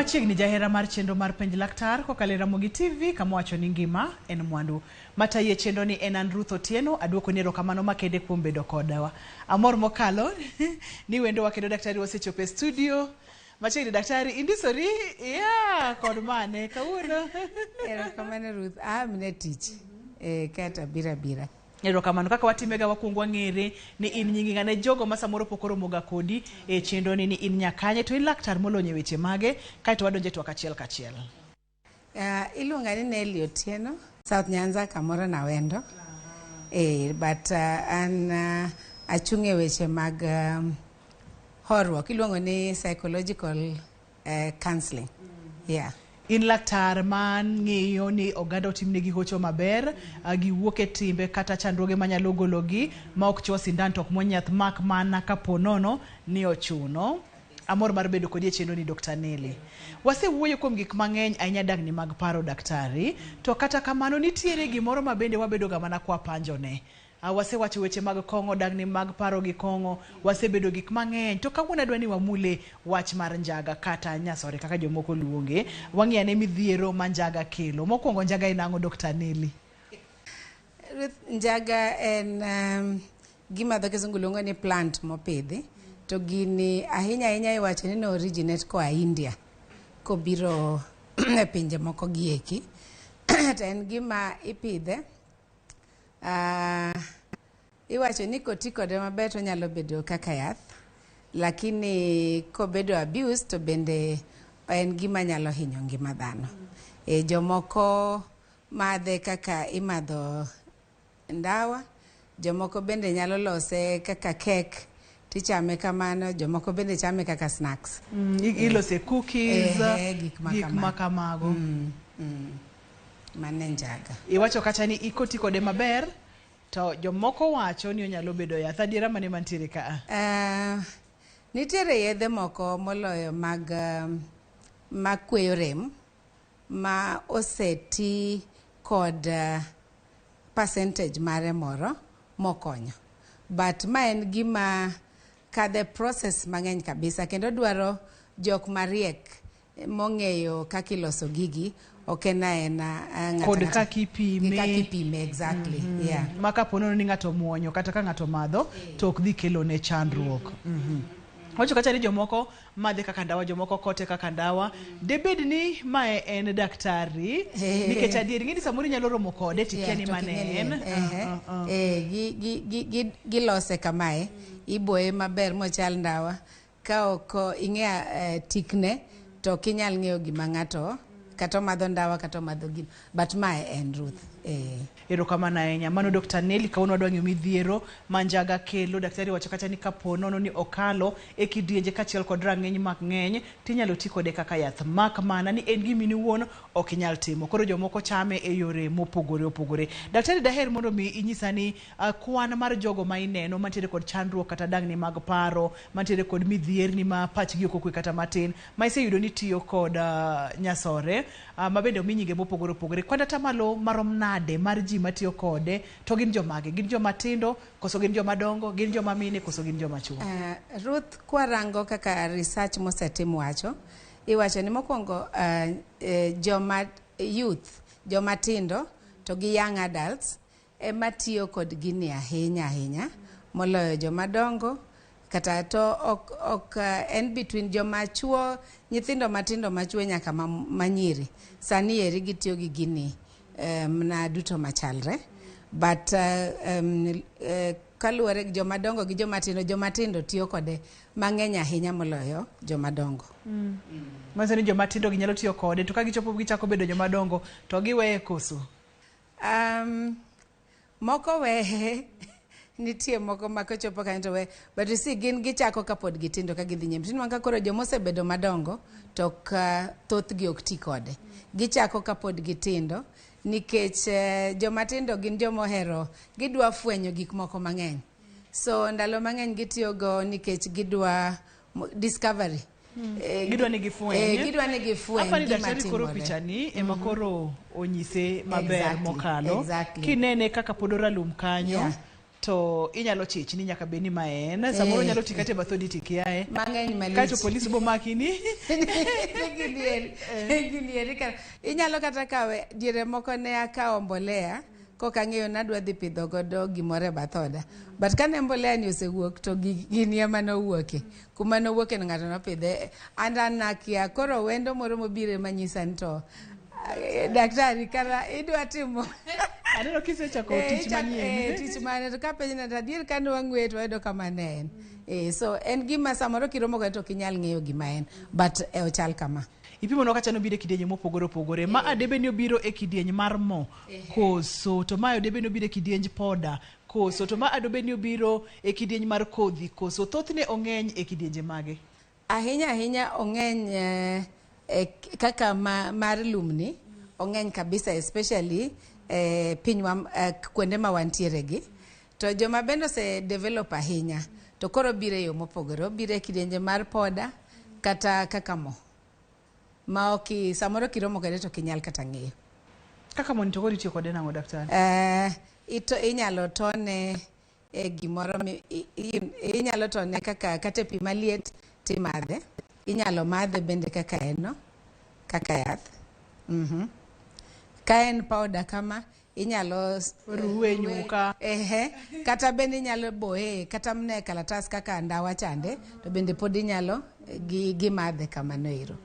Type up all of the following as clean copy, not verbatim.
Machiegni jahera mar chenro mar Penj Laktar kokalo e Ramogi TV kama wacho ni ngima en mwandu. Matayi e chenro ni en an Ruth Otieno, aduoko ni erokamano makende kuom bedo kodwa. Amor mokalo ni wendowa kendo daktari wasechopo e studio. Machiegni daktari, indisori? Yeah, kod mane kawuono. Erokamano Ruth, aamne tich. Eh, kaeto abiro abira. Erokamano. Kaka watimega wakwongo wang'ere ni in nyingi ng'ane jogo ma samoro pok oromoga kodi e chenro ni ni in nyakanye to in laktar molony e weche mage kaeto wadonjo e twak achiel kachiel. Iluonga ni Nelly Otieno, South Nyanza kamoro Nawendo. But an achung' e weche mag horuok, iluongo ni psychological counseling. Yeah. In laktar ma ng'iyo ni oganda otimnegi hocho maber, giwuok e timbe kata chandruoge manyalo gologi ma ok chuo sindan to ok muony yath mak mana kapo nono ni ochuno. Amor mar bedo kodi e chenro ni Dr. Nelly. Wasewuoyo kuom gik mang'eny ahinya dangni mag paro daktari, to kata kamano nitiere gimoro ma bende wabedo ga mana kwa panjone. Wasewacho weche mag kong'o, dangni mag paro gi kong'o, wasebedo gik mang'eny. To kawuono adwa ni wamule wach mar njaga kata nyasore kaka jomoko luonge. Wang'i ane midhiero ma njaga kelo. Mokwongo njaga en ang'o Dr. Nelly? Ruth, njaga en gima dho kisungu luongo ni plant mopidhi. To gini ahinya ahinya iwacho ni no originate koa India kobiro e pinje moko gieki. To en gima ipidhe. Iwacho ni koti kode maber to onyalo bedo kaka yath, lakini kobedo abuse to bende en gima nyalo hinyo ngima dhano. Jomoko madhe kaka imadho ndawa, jomoko bende nyalo lose kaka kek tichame kamano, jomoko bende chame kaka snacks. Ilose cookies, gik ma gik ma kamago. Mano e njaga. Iwacho kacha ni ikoti kode maber to jomoko wacho ni onyalo bedo yath. Adiera mane mantiere ka? Nitiere yedhe moko moloyo mag makweyo rem ma oseti kod percentage mare moro mokonyo. But ma en gima kadhe process mang'eny kabisa kendo dwaro jok mariek mong'eyo kaka iloso gigi, ok en aena ng'ato Kod kaka ipime. Gi kaka ipime, exactly. Yeah. Ma kapo nono ni ng'ato omuonyo kata ka ng'ato madho to ok dhi kelo ne chandruok. Wacho kacha ni jomoko madhe kaka ndawa, jomoko kote kaka ndawa. Debed ni mae en daktari, nikech adier ing'e ni samoro inyalo romo kode tikia ni to mane king'e ni en. Gilose kamae, iboye maber mochal ndawa. Ka ok ing'e tikne, to ok inyal ng'eyo gima ng'ato kata omadho ndawa kata omadho gino. But mae en Ruth. Erokamano ahinya. Mano Dr. Nelly, kawuono wadwa ng'eyo midhiero ma njaga kelo. Daktari wacho kacha ni kapo nono ni okalo e kidienje kaachiel kod rang'iny mang'eny, tinyalo ti kode kaka yath. Mak mana ni en gima in iwuon ok inyal timo. Koro jomoko chame e yore mopogore opogore. Daktari, daher mondo mi inyisa ni kwan mar jogo ma ineno mantiere kod chandruok kata dangni mag paro, mantiere kod midhierni ma pachgi ok okwe kata matin, ma iseyudo ni tiyo kod nyasore, ma bende omi nyinge mopogore opogore. Kwan atamalo marom nade mar ji matiyo kode, to gin jomage? Gin joma tindo, koso gin joma dongo, gin joma mine, koso gin joma chuo? Ruth, kwarango kaka research mosetim wacho, iwacho ni mokwongo joma youth, joma tindo, to gi young adults, ema tiyo kod gini ahinya ahinya, moloyo joma dongo, kata to ok en between joma chuo, nyithindo matindo machuo nyaka manyiri. Sani eri gitiyo gi gini mna duto machalre. But kaluwore gi joma dongo gi joma tindo, joma tindo tiyo kode mang'eny ahinya moloyo joma dongo. Manyiso ni joma tindo ginyalo tiyo kode, to ka gichopo gichako bedo joma dongo to giweye koso? Moko weye, nitie moko ma kochopo kanyo to weye, but you see gin gichako kapod gitindo ka gidhi nyime. Tinwang'o ka koro joma osebedo madongo to ok, thothgi ok ti kode. Gichako kapod gitindo nikech joma tindo gin joma ohero, gidwa fwenyo gik moko mang'eny. So ndalo mang'eny gitiyogo nikech gidwa discovery. Gidwa ni gifweny. Gidwa ni gifweny Apani gima daktari koro timore. picha ni ema koro onyise maber mokalo. Kinene kaka pod oralum kanyo. To inyalo chich ni nyaka bed ni ma en. Samoro Eh. nyalo ti kata e bath odi tikiaye. Mang'eny malich. Kaeto polis bo maki ni. Ginieri, ginieri kata inyalo kata kawe diere moko ne akawo mbolea kok ang'eyo nadwa dhi pidho godo gimoro e bath oda but kane mbolea ni osewuok to gini ema nowuoke kuma nowuoke no ng'ato nopidhe and an nakia koro wendo moro mobiro ema nyisa ni to daktari kara idwa timo Aneno kisechako tich manyien. Tich mane to kapenjo ni to adier kane wang'we to wayudo kama ne en. So en gima samoro kiromo kode to ok inyal ng'eyo gima en but ochal kama. Ipimonwa kacha nobiro e kidienje mopogore opogore. Ma adebe ni obiro e kidieny mar mo koso, to ma adebe ni obiro e kidienj poda koso, to ma adebe ni obiro e kidieny mar kodhi koso. Thothne ong'eny e kidienje mage? Ahinya ahinya ong'eny kaka mar lumni ong'eny kabisa especially pinywa kuonde ma wantiere gi. To joma bende ose develop ahinya to koro biro e yo mopogore. Obiro e kidienje mar poda kata kaka mo. Ma ok samoro kiromo kode to ok inyal kata ng'eyo. Kaka mo ni to koro itiyo kode nang'o daktari? Inyalo tone e gimoro inyalo tone kaka kata e pi maliet timadhe. Inyalo madhe bende kaka en no, kaka yath. Ka en powder kama, inyalo ruwe nyuka. Ehe, kata bende inyalo boye kata mana e kalatas kaka ndawa chande, to bende pod inyalo gimadhe kamano ero.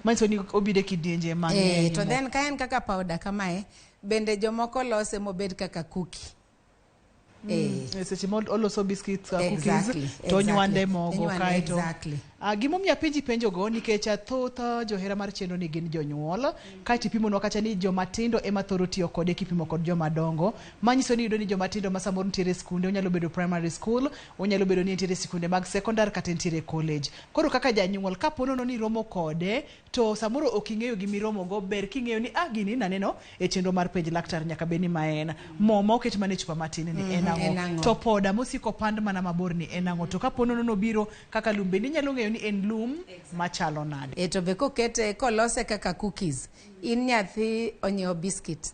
Manyiso ni obiro e kidienje mang'eny. To then ka en kaka powder kamae, bende jomoko lose mobed kaka cookie. Seche ma oloso biscuits, cookies, to onywande mogo kaeto. Gimomiyo apenji penjogo nikech thoth johera mar chenro ni gin jonyuol. Kaeto ipimonwa kacha ni joma tindo ema thoro tiyo kode kipimo kod joma dongo. Manyiso ni iyudo ni joma tindo ma samoro nitiere e skunde, onyalo bedo primary school, onyalo bedo ni nitiere e sikunde mag secondary kata nitiere e college. Koro kaka janyuol, kapo nono ni iromo kode, to samoro ok ing'eyo gima iromogo, ber king'eyo ni gini naneno e chenro mar penj laktar nyaka bed ni ma en. Mo ma oket mana e chupa matin ni en ang'o? To poda mosiko pand mana mabor ni en ang'o? To kapo nono nobiro kaka lum, bende inyalo ng'eyo ni en lum machalo nade? To be kokete, kolose kaka cookies, in nyathi onyiewo biscuit.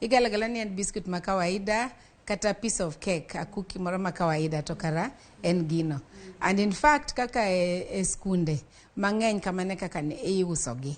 Igalagala ni en biscuit ma kawaida, kata piece of cake, a cookie moro ma kawaida, to kara en gino. And in fact, kaka e skunde mang'eny kamano kaka ne iusogi.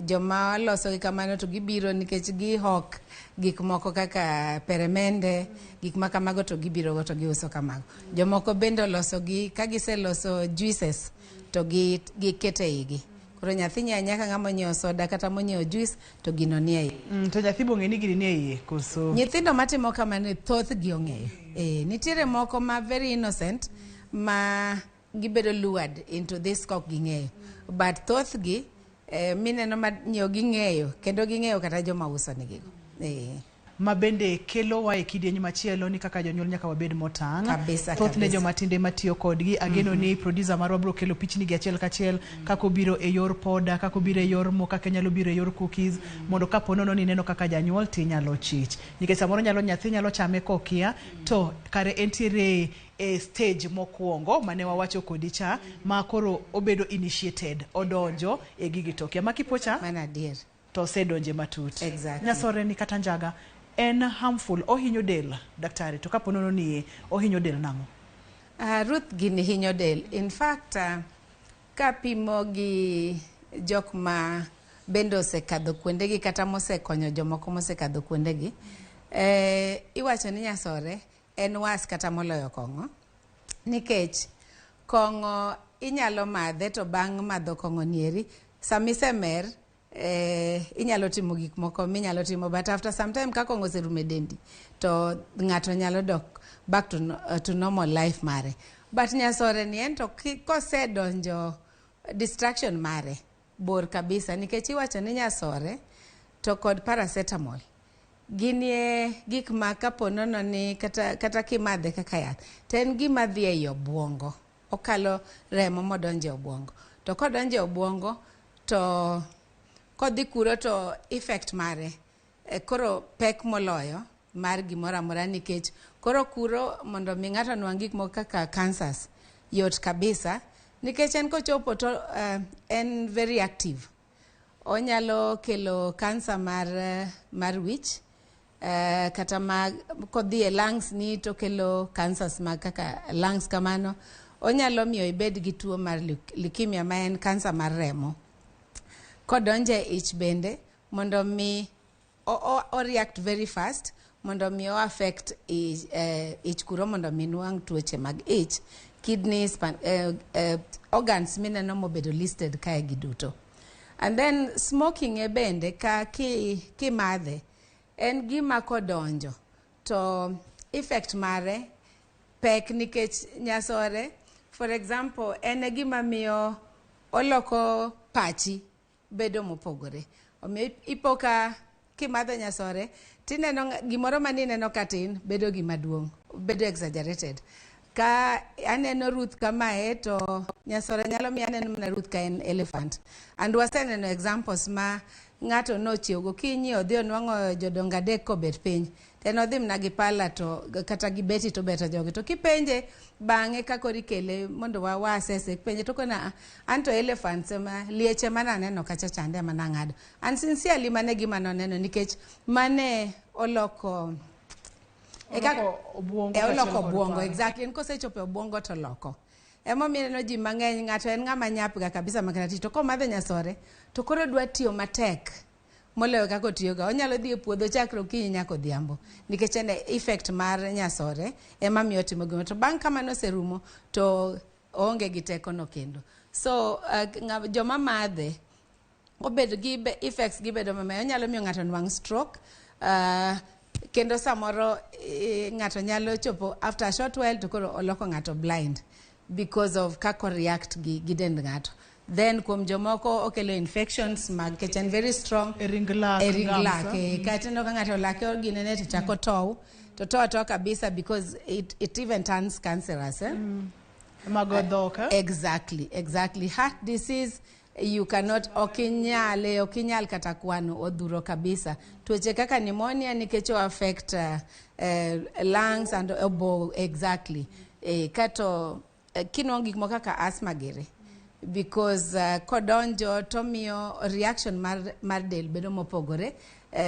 Joma losogi kamano to gibiro nikech gihok gik moko kaka peremende, gik ma kamago to gibiro go to giuso kamago. Jomoko bende olosogi, ka giseloso juices to giketo e igi. Koro nyathi nyiewo nyaka ng'ama onyiewo soda kata monyiewo juice to gino nie iye. To nyathi bong'e ni gini nie iye koso? Nyithindo matimo kamano thothgi ong'eyo. Nitiere moko ma very innocent ma gibedo lured into this kok ging'eyo. But thothgi mineno ma nyiewo ging'eyo kendo ging'eyo kata joma uso negigo. Ma bende kelo wa e kidieny machielo ni kaka jonyuol nyaka wabed motang'. Kabisa, Thothne joma tindo ema tiyo kodgi. Ageno ni producer marwa biro kelo pichni gi achiel kachiel, kaka obiro e yor poda, kaka obiro e yor mo, kaka inyalo biro e yor cookies, mondo kapo nono ni ineno kaka janyuol tinyalo chich. Nikech samoro nyathi nyalo chame kokia, to kare entiere e stage mokwongo mane wawacho kodi cha, ma koro obedo initiated, odonjo e gigi tokia. Ma kipocha? Mano adier. To osedonje matut. Nyasore ni kata njaga en harmful, ohinyo del, daktari, to kapo nono ni ohinyo del nang'o? Ruth, gini hinyo del. In fact, kapimo gi jok ma bende osekadho kuondegi kata mosekonyo jomoko mosekadho kuondegi, iwacho ni nyasore en was kata moloyo kong'o, nikech kong'o inyalo madhe to bang' madho kong'o nieri, sama isemer, inyalo timo gik moko minyalo timo, but after some time ka kong'o oserumo e dendi to ng'ato nyalo dok back to normal life mare. But nyasore ni en to kosedonjo distraction mare bor kabisa, nikech iwacho ni nyasore to kod paracetamol ginie gik ma kapo nono ni kata kimadhe kaka yath to en gima dhi ei obuongo, okalo remo modonjo e obuongo, to kodonjo e obuongo to kodhi kuro to effect mare koro pek moloyo mar gimoro amora, nikech koro kuro mondo mi ng'ato nwang' gik moko kaka cancers yot kabisa, nikech en kochopo to en very active, onyalo kelo cancer mar wich. Kata ma kodhi e lungs ni to kelo cancers mag kaka lungs kamano. Onyalo miyo ibed gi tuo mar leukemia, ma en cancer mar remo. Kodonjo e ich bende, mondo mi o react very fast, mondo mi o affect ich kuro, mondo mi nwang' tuoche mag ich, kidneys, organs mineno mobedo listed kae gi duto. And then smoking e bende, ka kimadhe en gima kodonjo to effect mare pek, nikech nyasore, for example, en e gima miyo oloko pachi bedo mopogore. Omiyo ipo ka kimadho nyasore, tineno gimoro manineno katin bedo gima duong', bedo exaggerated. Ka aneno Ruth kamae, to nyasore nyalo miyo aneno mana Ruth ka en elephant. And waseneno examples ma ng'ato nochiew gokinyi, odhi onwang'o jodongo adek kobet piny, to en odhi mana gi pala to kata gi beti to beto jogi. To kipenje bang'e ka koro ikele mondo wa assess, penje to kona, "Ah, anto elephants ema lieche mana aneno kacha chande ema nang'ado." And sincerely, mane gima noneno, nikech mane oloko Oloko obuongo e kaachiel oloko kod obuongo paro. Exactly. En kosechopo e obuongo to loko. Emomiyo ineno ji mang'eny, ng'ato en ng'ama nyap ga kabisa makata tich, to komadho nyasore to koro dwa tiyo matek moloyo kaka otiyoga. Onyalo dhi e puodho chakre okinyi nyaka odhiambo, nikech en e effect mar nyasore ema miyo otimo gima. To bang' ka mano oserumo, to oonge gi tekono kendo. So joma madhe obed gi effects gi bedo mang'eny. Onyalo miyo ng'ato nwang' stroke, kendo samoro ng'ato nyalo chopo after a short while to koro oloko ng'ato blind because of kaka react gi dend ng'ato. Then kuom jomoko okelo infections mag, nikech en very strong e ring lak, e ring gums, lak. eh? Kata ineno ka ng'ato lake ginene to chako tow, to tow atoa kabisa, because it even turns cancerous, eh? Mago dhok, eh? Exactly. Heart disease, you cannot, ok inyal kata kwano, odhuro kabisa. Tuoche kaka pneumonia, nikech o affect lungs and obo, exactly. Kato kinwang'o gik moko kaka asthma giri, because kodonjo tomiyo reaction mar del bedo mopogore.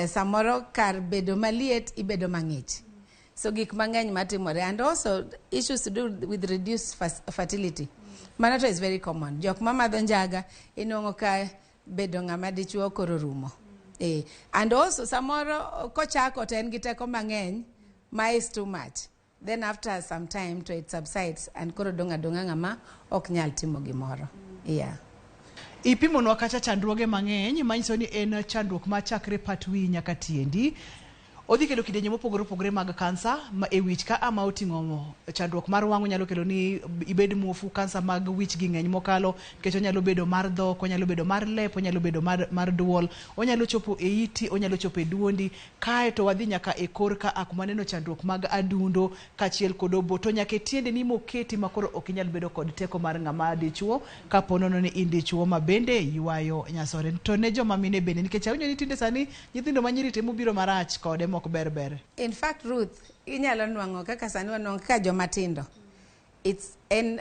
Samoro kar bedo maliet, ibedo mang'ich. So gik mang'eny matimore, and also issues to do with reduced fertility. Mano to is very common. Jok mamadho njaga inuang'o ka bedo ng'ama dichuo koro rumo. And also samoro kochako to en gi teko mang'eny ma is too much. Then after some time to it subsides and koro dong' adong'a ng'ama ok nyal timo gimoro. Yeah. Ipimonwa kacha chandruoge mang'eny manyiso ni en chandruok machakre pat wiyi nyaka tiendi. Odhi kelo kidienje mopogore opogore mag kansa ma e wich ka ama oting'o chandruok mar wang', onyalo kelo ni ibed muofu. Kansa mag wich gi ng'eny mokalo, nikech onyalo bedo mar dhok, onyalo bedo mar lep, onyalo bedo mar duol, onyalo chopo e iti, onyalo chopo e duondi, kae to wadhi nyaka e kor ka a kuma neno chandruok mag adundo kaachiel kod obo, to nyaka e tiendeni moketi ma koro ok inyal bedo kod teko mar ng'ama dichuo, kapo nono ni in dichuo ma bende ywayo nyasore. To ne joma mine bende, nikech awinjo ni tinde sani nyithindo manyiri temo biro marach kode mok ber ber. In fact, Ruth, inyalo nwang'o kaka sani wanwang'o kaka joma tindo. It's en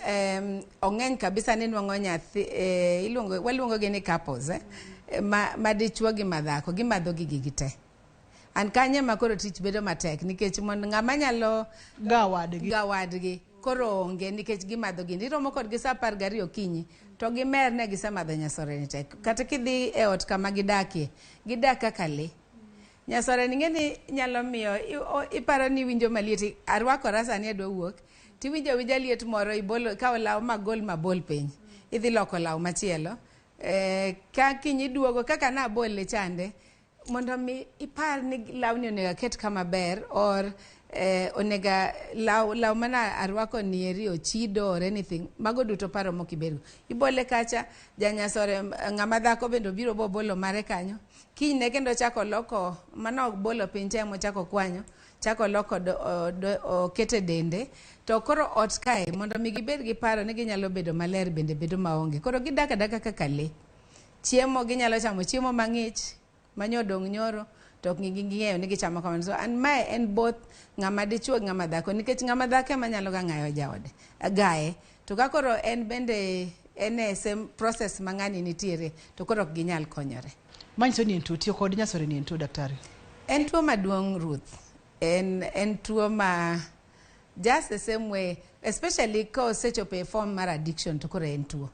ong'eny kabisa ni nwang'o nyathi, iluongo, waluongo gi ni couples, eh, ma dichuo gi madhako gimadho gigi gite. An kanyo ema koro tich bedo matek, nikech mondo ng'ama nyalo ga wadgi ga wadgi koro onge, nikech gimadho gini. Iromo kodgi saa 12 okinyi to gimer, ne gisemadho nyasore ni tek. Kata kidhi e ot kama gidakie, gidak kaka lee. Nyasore ni ng'eni nyalo miyo iparo ni iwinjo maliet. Arwakora sani adwa wuok, tiwinjo awinja liet moro, ibolo kawo law magol mabol piny, idhi loko law machielo. Ka kiny iduogo kaka nabole chande, mondo mi ipar ni lawni onego aket kama ber, or onega law mana arwako nieri ochido or anything. Mago duto paro mok ibedgo, ibole kacha. Janyasore ng'ama dhako bende obiro bobolo mare kanyo. Kinyne kendo chako loko mano obolo piny cha, emochako kwanyo, chako loko okete dende. To koro ot kae, mondo mi gibed gi paro ni ginyalo bedo maler, bende bedo maonge. Koro gidak adaka kaka lee. Chiemo, ginyalo chamo chiemo mang'ich manyodong nyoro, to ok ging'eyo ni gichamo kamano. So and mae en both ng'ama dichuo gi ng'ama dhako, nikech ng'ama dhako ema nyalo ga ng'ayo jaode gaye, to ka koro en bende en e same process ma ng'ani nitiere, to koro ok ginyal konyore. Manyiso ni en tuo, tiyo kod nyasore ni en tuo, daktari? En tuo maduong' Ruth. En tuo ma just the same way, especially ka osechopo e form mar addiction to koro en tuo.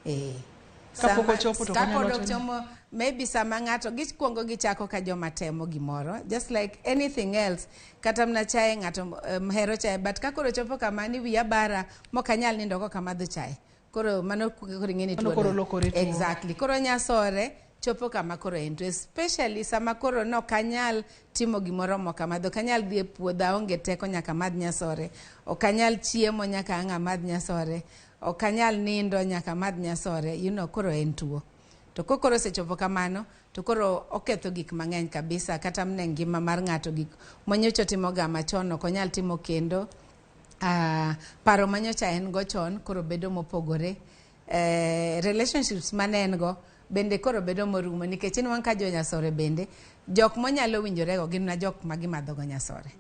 Kapok ochopo to Kapok onyalo ochopo, maybe sama ng'ato gikuongo gichako ka joma temo gimoro, just like anything else. Kata mana chae ng'ato hero chae, but ka koro chopo kama ni wiya bara mok anyal nindo kok amadho chae. Koro mano koro ing'e ni Mano tuo koro no. lokore tuo. Exactly. Koro nyasore chopo kama koro en tuo, especially sama koro nok anyal timo gimoro mok amadho, ok anyal dhi e puodho, aonge teko nyaka amadh nyasore, ok anyal chiemo nyaka ang' amadh nyasore, ok anyal nindo nyaka amadh nyasore, koro en tuo. To kokoro osechopo kamano, to koro oketho gik mang'eny kabisa, kata mana e ngima mar ng'ato, gik manyocha otimoga machon ok onyal timo kendo. Paro manyocha en go chon koro bedo mopogore. Relationships mane en go bende koro bedo morumo, nikech inwang' ka jo nyasore bende jok monyalo winjorego gin na jok ma gimadho go nyasore.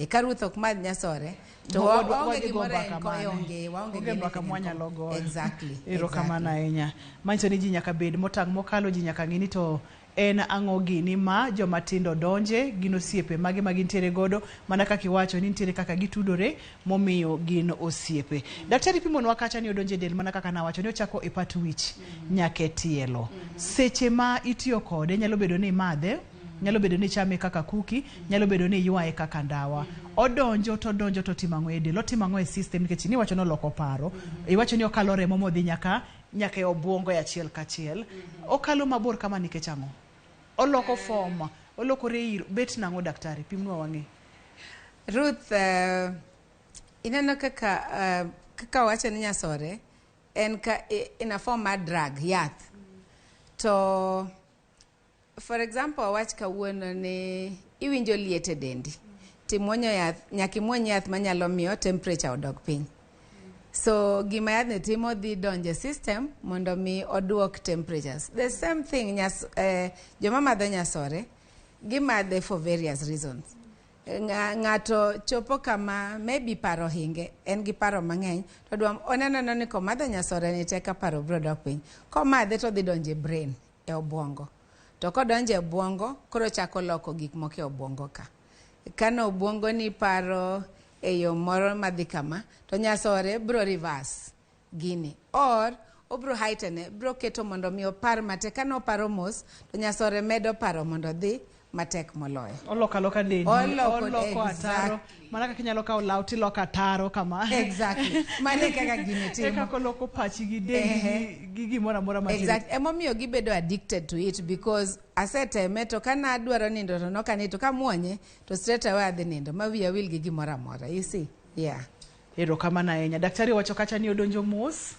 Ka Ruth ok madh nyasore to waonge Wadhi go gimoro mbaka en ko mane? onge, waonge Onge gi mbaka anything mwanyalo goyo. Exactly, Erokamano exactly. ahinya. Manyiso ni ji nyaka bed motang' mokalo, ji nyaka ng'e ni to en ang'o gini ma joma tindo donje, gin osiepe mage ma gintiere godo, mana kaka iwacho ni nitiere kaka gitudore momiyo gin osiepe. Daktari pimonwa kacha ni odonje del mana kaka nawacho ni ochako e pat wich nyaka e tielo. Seche ma itiyo kode nyalo bedo ni imadhe, nyalo bedo ni ichame kaka kuki, nyalo bedo ni iywaye kaka ndawa. Odonjo to odonjo to otimo ang'o e del, otimo ang'o e system, nikech niwacho ni oloko paro, iwacho ni okalo remo modhi nyaka e obwongo e achiel kachiel. Okalo mabor kama nikech ang'o? Oloko form, olokore iro, bet nang'o daktari? Pimnwa wang'e. Ruth, ineno kaka wacho ni nyasore en ka in a form mar drug, yath. To for example, awach kawuono ni iwinjo liet e dendi, timuonyo yath, nyaka imuony yath manyalo miyo temperature odog piny. So gima yathni timo dhi donjo e system mondo mi oduok temperatures. The same thing joma madho nyasore gimadhe for various reasons. Ng'ato chopo kama maybe paro hinge, en gi paro mang'eny, to dwa oneno ni komadho nyasore ni teka paro biro dok piny. Komadhe to dhi donjo e brain, e obwongo. To kodonjo e obwongo, koro chako loko gik moko e obwongo ka. Kano obwongo ni paro e yo moro madhi kama, to nyasore biro reverse gini. Or, obiro heighten, biro keto mondo mi opar matek. Kano oparo mos, to nyasore medo paro mondo odhi matek moloyo. Oloko aloka dendi, Oloko, oloko ataro. Mana kaka inyalo kawo law tiloko ataro kama. Exactly. Mano e kaka gini timo. E kaka oloko pachi gi dendi gi gimoro amora matin. Exactly. Emomiyo gibedo addicted to it, because aseteme to kana adwaro nindo to nok anindo, to kamuonye to straight away adhi nindo ma wiya wil gi gimoro amora. You see? Yeah. Erokamano ahinya. Daktari owacho kacha ni odonjo mos,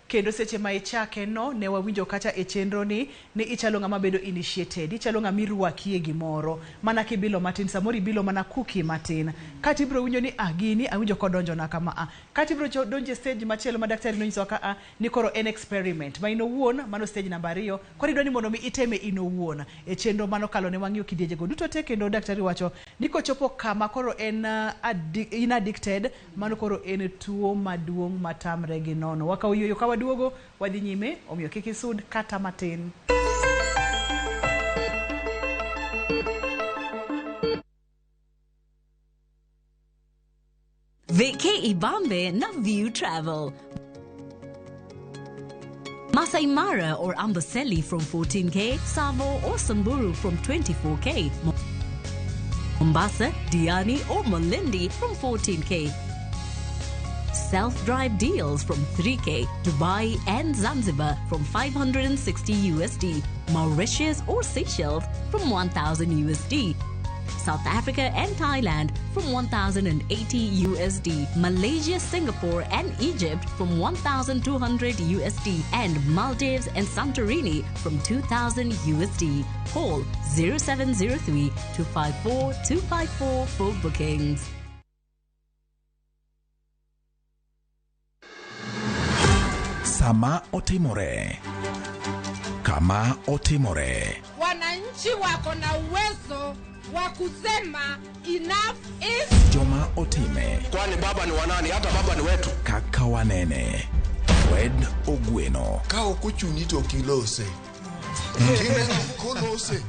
kendo seche ma ichake no ne wawinjo kacha e chenro ni ichalo ng'ama bedo initiated, ichalo ng'ama irwakie gimoro mana kibilo matin, samoro ibilo mana kuki matin, kata ibiro winjo ni gini awinjo kodonjo na kama kata ibiro donjo e stage machielo ma daktari nonyisowa ka ni koro en experiment ma in owuon, mano stage namba 2, koro idwa ni mondo mi iteme in owuon. E chenro mano kalo ne wang'iyo kidienjego duto te, kendo daktari wacho ni kochopo kama koro en in addicted, mano koro en tuo maduong' matamre gi nono. Wakawo yueyo ka waduogo, wadhi nyime, omiyo kik isud kata matin. Vacay Ibambe na View Travel. Masai Mara or Amboseli from 14K, Tsavo or Samburu from 24K, Mombasa, Diani or Malindi from 14K. Self-drive deals from 3K, Dubai and Zanzibar from 560 USD, Mauritius or Seychelles from 1,000 USD, South Africa and Thailand from 1,080 USD, Malaysia, Singapore and Egypt from 1,200 USD, and Maldives and Santorini from 2,000 USD. Call 0703 254 254 for bookings. Sama otimore. Kama otimore. Wananchi wako na uwezo wa kusema enough is Joma otime. Kwani baba ni wanani? Hata baba ni wetu. Kaka wanene. Fred Ogweno. Ka ok ochuni to ok ilose. Kineno kolose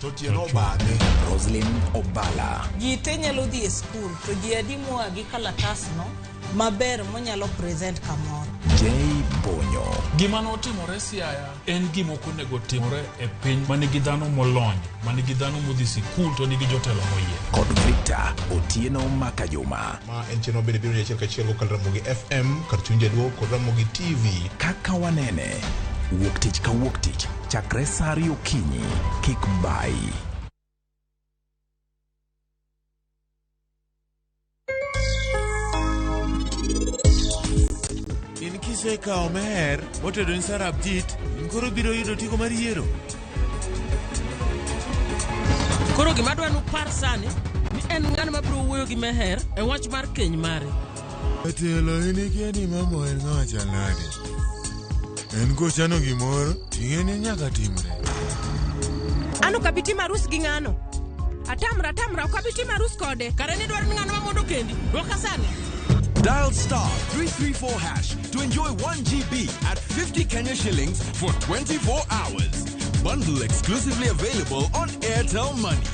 to Otieno obadhe. Roslyn Obala. Ji te nyalo dhi e skul to ji adi moa gi kalatasno maber monyalo present kamoro. J Bonyo. Gima notimore Siaya en gima ok onego timore e piny ma nigi dhano molony, ma nigi dhano modhi sikul to nigi jotelo moyier. Kod Victor Otieno Makajuma. Ma en chenro bende biro ni achiel kachiel kokalo Ramogi FM kar chuny jaluo kod Ramogi TV. Kaka wanene. Wuok tich ka wuok tich chakre saa ariyo okinyi. Kik bayi. In kisekawo meher motedo ni Sarabjit, in koro biro yudo tiko mar yiero. Koro gima adwa nupar sani ni en ng'ano mabiro wuoyo gi Meher e wach mar keny mare. Jatelo in ikia ni mama en ng'ama chal nade. En kochano gimoro, ting'e ni nyaka timre. An ok abi timo arus gi ng'ano. Atamra atamra ok abi timo arus kode. Kare nidwaro ni ng'ano ma mondo kendi? Dwoka sani. Dial star 334 hash to enjoy 1 GB at 50 Kenya shillings for 24 hours. Bundle exclusively available on Airtel Money.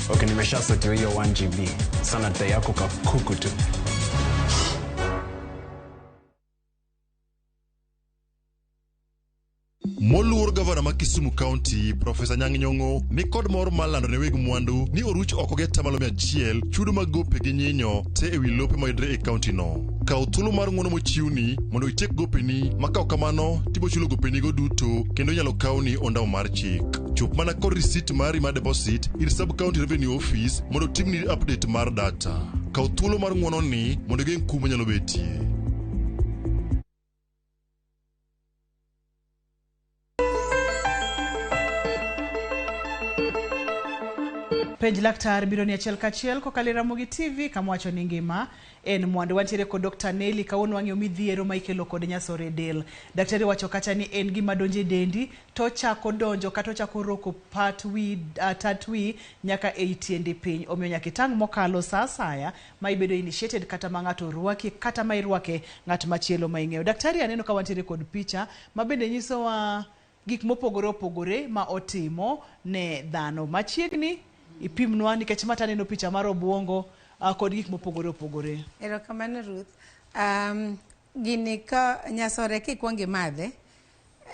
Okay, nimeshasotiwa hiyo 1 GB. Sana dai yako kakuku tu. Moluor gavana ma Kisumu County, Profesa Anyang' Nyong'o ni kod mor mar lando ne weg mwandu ni oruch oko gi atamalo 100 chudo mag gope gi nyinyo te ewi lope mayudore e kaunti no. Kaw thuolo mar ng'uono mochiwni mondo itiek gopeni ma ka ok kamano tibochulo gopenigo duto kendo inyalo kawni ondamo mar chik. Chop mana kod risit mari mar deposit ir Sub County Revenue Office mondo timni update mar data. Kaw thuolo mar ng'uono ni mondo igeng' kum manyalo betie. Penj laktar biro ni achiel kachiel kokalo e Ramogi TV kama wacho ni ngima en mwandu. Wantiere kod Dr. Nelly kawuono wang'iyo midhiero ma ikelo kod nyasore del. Daktari wacho kacha ni en gima donjo e dendi to chako donjo kata ochako roko pat wi tat wi nyaka ei tiendi piny. Omiyo nyaka itang' mokalo sa asaya ma ibedo initiated kata ma ng'ato rwaki kata ma irwake ng'at machielo ma ing'eyo. Daktari aneno ka wantiere kod picha ma bende nyisowa gik mopogore opogore ma otimo ne dhano. Machiegni ipimnwa nikech ma taneno picha mar obuongo kod gik mopogore opogore. Erokamano Ruth. Gini ka nyasore kikwongo imadhe,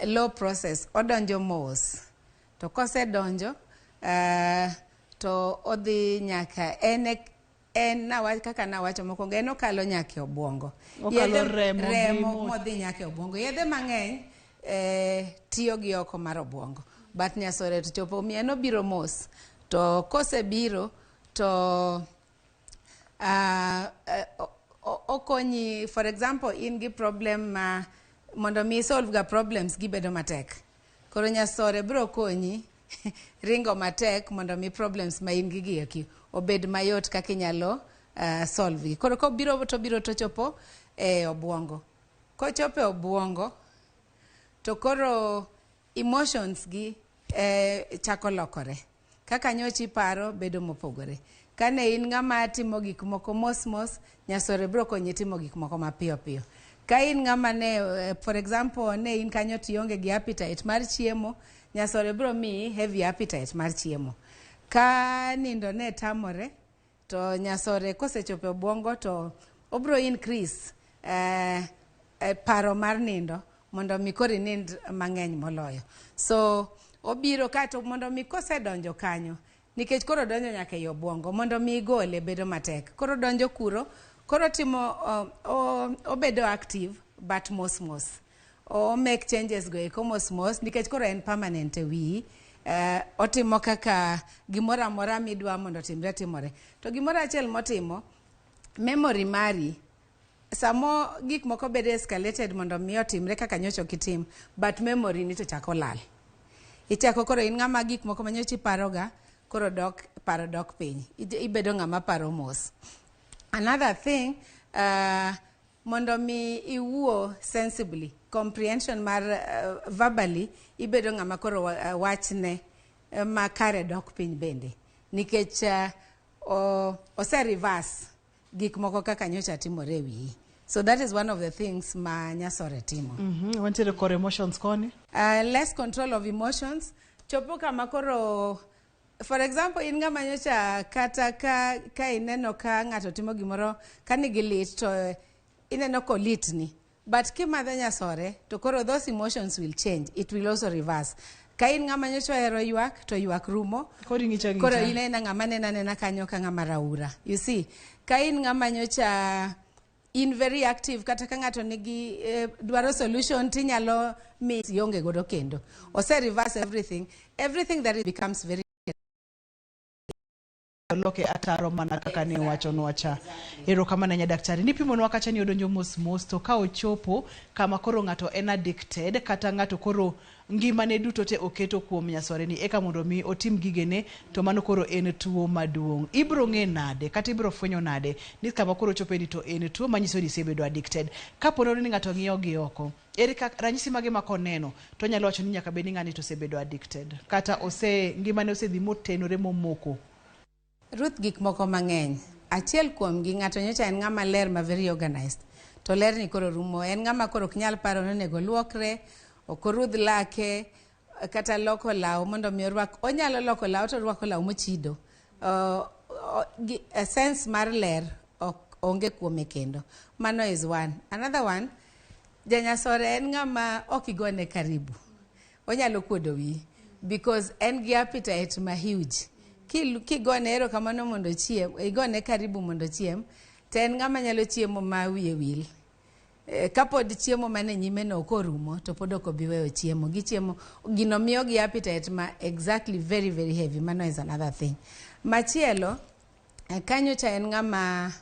low process, odonjo mos. To kosedonjo, to odhi nyaka en nawacho kaka nawacho mokwongo, en okalo nyaka e obuongo. Okalo remo modhi nyaka e obuongo. Yedhe mang'eny tiyo gi oko mar obuongo. But nyasore to chopo omiyo en obiro mos. To kosebiro to okonyi, for example, in gi problem ma mondo mi solve ga problems gibedo matek. Koro nyasore biro konyi ringo matek mondo mi problems ma in gi gi eki obed mayot kaka inyalo solve gi. Koro kobiro to biro to chopo e obuongo. Kochopo e obuongo to koro emotions gi chako lokore. Kaka nyocha iparo bedo mopogore. Kane in ng'ama timo gik moko mos mos, nyasore biro konyi timo gik moko mapiyo piyo. Ka in ng'ama ne, for example, ne in kanyo to ionge gi appetite mar chiemo, nyasore biro miyi heavy appetite mar chiemo. Ka nindo ne tamore, to nyasore kosechopo e obuongo to obiro increase paro mar nindo mondo mi koro inind mang'eny moloyo. So obiro kato mondo mi kosedonjo kanyo, nikech koro donjo nyaka ei obuongo, mondo mi igole bedo matek. Koro donjo kuro, koro timo obedo active but mos mos. O make changes go eko mos mos nikech koro en permanent e wiyi. Otimo kaka gimoro amora midwa mondo otimre timore. To gimoro achiel motimo, memory mari samo gik moko bedo escalated mondo mi otimre kaka nyocha ok itim, but memory ni to chako lal. Ichako koro in ng'ama gik moko ma nyocha iparoga, koro dok paro dok piny. Ibedo ng'ama paro mos. Another thing, mondo mi iwuo sensibly, comprehension mar verbally, ibedo ng'ama koro wachne makare dok piny bende. Nikech ose reverse gik moko kaka nyocha timore e wiyi. So that is one of the things ma nyasore timo. Wantiere kod emotions koni. Less control of emotions. Chopo kama koro, for example, in ng'ama nyocha kata ka ineno ka ng'ato timo gimoro ka nigi lit to ineno kolitni. But kimadho nyasore to koro those emotions will change. It will also reverse. Ka in ng'ama nyocha ohero ywak to ywak rumo. Koro ing'icho ang'icha. Koro in aena ng'ama nena nena kanyo ka ng'ama raura. You see, ka in ng'ama nyocha in very active, kata ka ng'ato nigi dwaro solution tinyalo mi ionge godo kendo. Ose reverse everything. Everything that it becomes very loke ataro mana kaka ne wachonwa cha. Erokamano ahinya daktari. Nipimonwa kacha ni odonjo mos mos to ka ochopo kama koro ng'ato en addicted kata ng'ato koro ngimane duto te oketo kuom nyasore ni eka mondo mi otim gigene to mano koro en tuo maduong'. Ibro ng'e nade kata ibro fwenyo nade ni kama koro ochope ni to en tuo manyiso ni isebedo addicted. Kapo ni ng'ato ng'iyo gi oko, ere kaka ranyisi mage ma koneno to onyalo wacho ni nyaka bed ni ng'ani to osebedo addicted kata ose ngimane osedhi motenore momoko. Ruth, gik moko mang'eny. Achiel kuomgi, ng'ato nyocha en ng'ama ler ma very organized. To ler ni koro rumo. En ng'ama koro ok nyal paro ni onego luokre, ok orudh lake, kata loko law mondo mi orwak. Onyalo loko law to orwako law mochido. A sense mar ler ok onge kuome kendo. Mano is one. Another one, janyasore en ng'ama ok igone karibu. Onyalo kuodo wiyi because en gi appetite ma huge. Kigone erokamano mondo ochiem, igone karibu mondo ochiem, to en ng'ama nyalo chiemo ma wiye wil. Kapod chiemo mane nyime no ok orumo, to pod ok obi weyo chiemo. Gichiemo, gino miyogi appetite ma exactly very very heavy. Mano is another thing. Machielo, kanyo cha en ng'ama